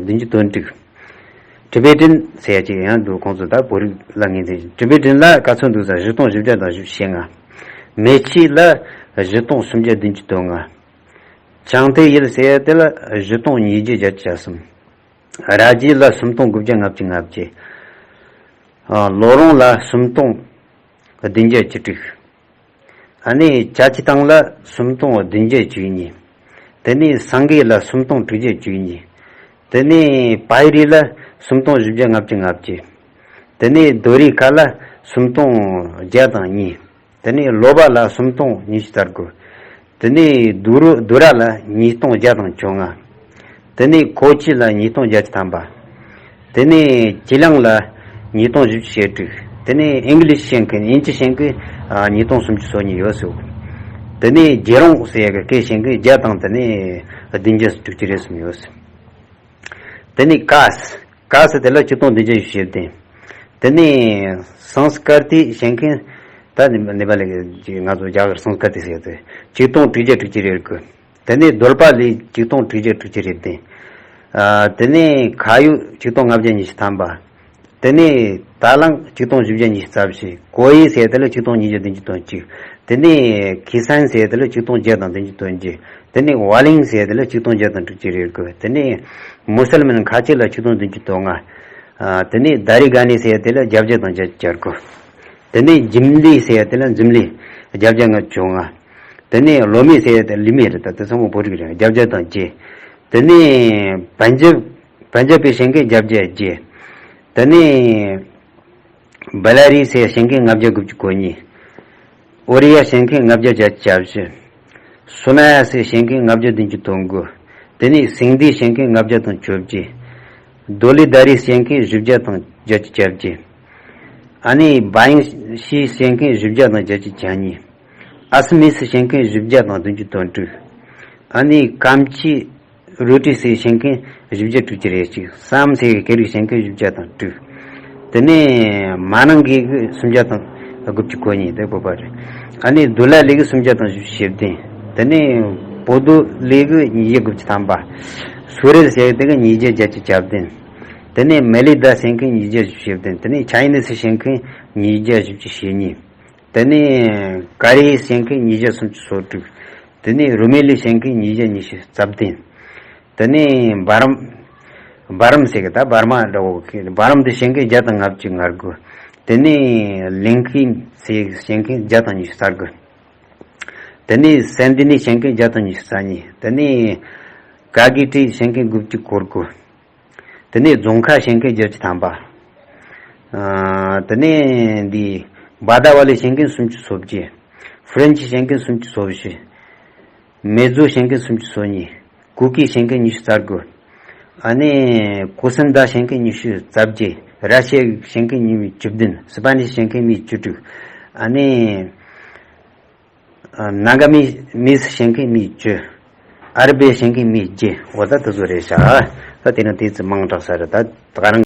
བདུན་ཅུ་དོན་དྲུག། ཊི་བེ་ཊན་ཟེར་ཡ་ཅིག་ཡང་འདུག། ཁོང་ཚོ་ད་བོད་རིགས་ལ་ངོས་འཛིན། ཊི་བེ་ཊན་ལ་ག་ཚོད་འདུག་ཟེར། བཞི་སྟོང་བཞི་བརྒྱ་དང་བཞི་བཅུ་ཞེ་ལྔ། མེ་ཆི་ལ་བཞི་སྟོང་སུམ་བརྒྱ་བདུན་ཅུ་དོན་ལྔ། ཅང་ཏེ་ཡིལ་ཟེར་ཡ་དེ་ལ་བཞི་སྟོང་ཉིས་བརྒྱ་བརྒྱད་ཅུ་གྱ་གསུམ། ར་ཇི་ལ་སུམ་སྟོང་དགུ་བརྒྱ་ལྔ་བཅུ་ང་བརྒྱད། ཨ། ལོ་རོང་ལ་སུམ་སྟོང་བདུན་བརྒྱ་བཅུ་དྲུག། ཨ་ནི་ཅ་ཅི་ཏང་ལ་སུམ་སྟོང་བདུན་བརྒྱ་བཅུ་གཉིས། དེ་ནས་སང་གེ་ལ་སུམ་སྟོང་དྲུག་བརྒྱ་བཅུ་གཉིས། དེ་ནས་པའི་རི་ལ་སུམ་སྟོང་བཞི་བརྒྱ་ལྔ་བཅུ་ང་བརྒྱད། དེ་ནས་རྡོ་རི་ཁ་ལ་སུམ་སྟོང་བརྒྱ་དང་གཉིས། དེ་ནས་ལོ་པ་ལ་སུམ་སྟོང་ཉི་ཤུ་རྩ་དགུ། དེ་ནས་དུ་རུ་དུ་ར་ལ་ཉིས་སྟོང་བརྒྱ་དང་བཅོ་ལྔ། དེ་ནས་ཁོ་ཅི་ལ་ཉིས་སྟོང་བརྒྱད་ཅུ་ཐམ་པ། དེ་ནས་ཅི་ལང་ལ་ཉིས་སྟོང་བཞི་བཅུ་ཞེ་དྲུག། དེ་ནས་ཨིང་ལིཤ་ཤེས་མཁན། དབྱིན་ཇི་ཤེས་མཁན་ཨ་ཉིས་སྟོང་སུམ་ཅུ་སོ་གཉིས་ཡོད་ཟེར། དེ་ནས་རྒྱལ་རོང་ཟེར་ཡ་གི་སྐད་ཤེས་མཁན་བརྒྱ་དང་དེ་ནས་བདུན་བརྒྱ་དྲུག་ཅུ་རེ་གསུམ་ཡོད་ཟེར། དེ་ནས་ཀཱས། ཀཱས་དེ་ལ་ཆིག་སྟོང་བདུན་བརྒྱ་བཞི་བཅུ་ཞེ་བདུན། དེ་ནས་སཾ་སྐར་ཏི་ཤེས་མཁན་ད་ནེ་པ་ལི་གི་ང་ཚོ་རྒྱ་གར་སཾ་སྐར་ཏི་ཟེར་ཏེ་ཆིག་སྟོང་དྲུག་བརྒྱ་དྲུག་ཅུ་རེ་དགུ། དེ་ནས་རྡོར་པ་ལི་ཆིག་སྟོང་དྲུག་བརྒྱ་དྲུག་ཅུ་རེ་བདུན། ཨ། དེ་ནས་ཁ་ཡུ་ཆིག་སྟོང་ལྔ་བརྒྱ་ཉི་ཤུ་ཐམ་པ། དེ་ནས་ད་ལང་ཆིག་སྟོང་བཞི་བརྒྱ་ཉི་ཤུ་རྩ་བཞི། ཀོ་ཡི་ཟེར་དེ་ལ་ཆིག་སྟོང་ཉིས་བརྒྱ་བདུན་ཅུ་དོན་གཅིག། དེ་ནས་ཁི་སན་ཟེར་དེ་ལ་ཆིག་སྟོང་བརྒྱ་དང་བདུན་ཅུ་དོན་བརྒྱད། དེ་ནས་ཝ་ལིང་ཟེར་དེ་ལ་ཆིག་སྟོང་བརྒྱ་དང་དྲུག་ཅུ་རེ་དགུ། དེ་ནས་མུ་སལ་མན་ཁ་ཆེ་ལ་ཆིག་སྟོང་བདུན་ཅུ་དོན་ལྔ། ཨ། དེ་ནས་དཱ་རི་ག་ནི་ཟེར་དེ་ལ་བརྒྱད་བརྒྱ་དང་བརྒྱད་ཅུ་གྱ་དགུ། དེ་ནས་འཇིམ་ལི་ཟེར་དེ་ལ་འཛིམ་ལི་བརྒྱད་བརྒྱ་ལྔ་བཅུ་ང། དེ་ནས་ལོ་མི་ཟེར་དེ་ལི་མི་རེད། ད་དེ་ཚང་མ་བོད་རིགས་རེད། བརྒྱད་བརྒྱ་དང་བརྒྱད། དེ་ནས་པན་ཇབ། པན་ཇབ་པའི་ཞིང་ཁའི་བརྒྱད་བརྒྱ་བརྒྱད། དེ་ནས་བ་ལ་རི་ཟེར་ཞིང་ཁའི་ལྔ་བརྒྱ་དགུ་བཅུ་གོ་གཉིས། ཨོ་རི་ཡ་ཞིང་ཁའི་ལྔ་བརྒྱ་བརྒྱད་ཅུ་གྱ་བཞི། སུ་ན་ཡ་ཟེར་ཞིང་ཁའི་ལྔ་བརྒྱ་བདུན་ཅུ་དོན་དགུ། དེ་ནས་སིང་དི་ཞིང་ཁའི་ལྔ་བརྒྱ་དང་བཅོ་བརྒྱད། དོ་ལི་དཱ་རི་ཞིང་ཁའི་བཞི་བརྒྱ་དང་བརྒྱད་ཅུ་གྱ་བརྒྱད། ཨ་ནི་བ་ཡིང་ཤི་ཞིང་ཁའི་བཞི་བརྒྱ་དང་བརྒྱད་ཅུ་གྱ་གཉིས། ཨ་སི་མི་སི་ཞིང་ཁའི་བཞི་བརྒྱ་དང་བདུན་ཅུ་དོན་དྲུག། ཨ་ནི་ཀམ་ཆི་རུ་ཏི་སི་ཞིང་ཁའི་བཞི་བརྒྱ་དྲུག་ཅུ་རེ་གཅིག། སམ་སི་ཀེ་རི་ཞིང་ཁའི་བཞི་བརྒྱ་དང་དྲུག། དེ་ནས་མ་ནང་གི་གི་སུམ་བརྒྱ་དང་དགུ་བཅུ་གོ་གཉིས། དེ་བོད་པ་རེད། ཨ་ནི་དུ་ལ་ལི་གི་སུམ་བརྒྱ་དང་བཞི་བཅུ་ཞེ་བདུན། དེ་ནས་པོ་དུ་ལི་གི་ཉིས་བརྒྱ་དགུ་བཅུ་ཐམ་པ། སུ་རེལ་ཟེར་དེ་གི་ཉིས་བརྒྱ་བརྒྱད་ཅུ་གྱ་བདུན། དེ་ནས་མེ་ལི་ད་ཞིང་ཁའི་ཉིས་བརྒྱ་བཞི་བཅུ་ཞེ་བདུན། དེ་ནས་ཆ་ཡི་ནི་སི་ཞིང་ཁའི་ཉིས་བརྒྱ་བཞི་བཅུ་ཞེ་གཉིས། དེ་ནས་ཀ་རི་ཡི་ཞིང་ཁའི་ཉིས་བརྒྱ་སུམ་ཅུ་སོ་དྲུག། དེ་ནས་རུ་མེ་ལི་ཞིང་ཁའི་ཉིས་བརྒྱ་ཉི་ཤུ་རྩ་བདུན། དེ་ནས་འབའ་རམ། འབའ་རམ་ཟེར་གི་ད་འབར་མ་འདྲ་བོ་གི། འབའ་རམ་དེ་ཞིང་ཁའི་བརྒྱ་དང་ལྔ་བཅུ་ང་དགུ། དེ་ནས་ལིང་ཁི་ཟེར་ཞིང་ཁའི་བརྒྱ་དང་ཉི་ཤུ་རྩ་དགུ། དེ་ནས་སན་ཏི་ནི་ཞིང་ཁའི་བརྒྱ་དང་ཉི་ཤུ་རྩ་གཉིས། དེ་ནས་ཀ་གི་ཏི་ཞིང་ཁའི་དགུ་བཅུ་གོ་དགུ། དེ་ནས་རྫོང་ཁ་ཞིང་ཁའི་བརྒྱད་ཅུ་ཐམ་པ། ཨ། དེ་ནས་འདི་བ་ད་བ་ལི་ཞིང་ཁའི་སུམ་ཅུ་སོ་བརྒྱད། ཧྥ་རན་ཆི་ཞིང་ཁའི་སུམ་ཅུ་སོ་བཞི། མེ་ཛོ་ཞིང་ཁའི་སུམ་ཅུ་སོ་གཉིས། ཀུ་ཀི་ཞིང་ཁའི་ཉི་ཤུ་རྩ་དགུ། ཨ་ནི་ཀུ་སན་ད་ཞིང་ཁའི་ཉི་ཤུ་རྩ་བརྒྱད། ར་ཤི་ཡའི་ཞིང་ཁའི་མི་བཅུ་བདུན། སི་པ་ནི་ཞིང་ཁའི་མི་བཅུ་དྲུག། ཨ་ནི་ནཱ་ག་མི་མི་སི་ཞིང་ཁའི་མི་བཅུ། ཨ་ར་བའི་ཞིང་ཁའི་མི་བརྒྱད། འོ་ད་དེ་ཚོ་རེད་ཤག། ད་དེ་ནི་དེ་ཚོ་མང་དྲགས་ས་རེད། ད་ད་ག་རང་།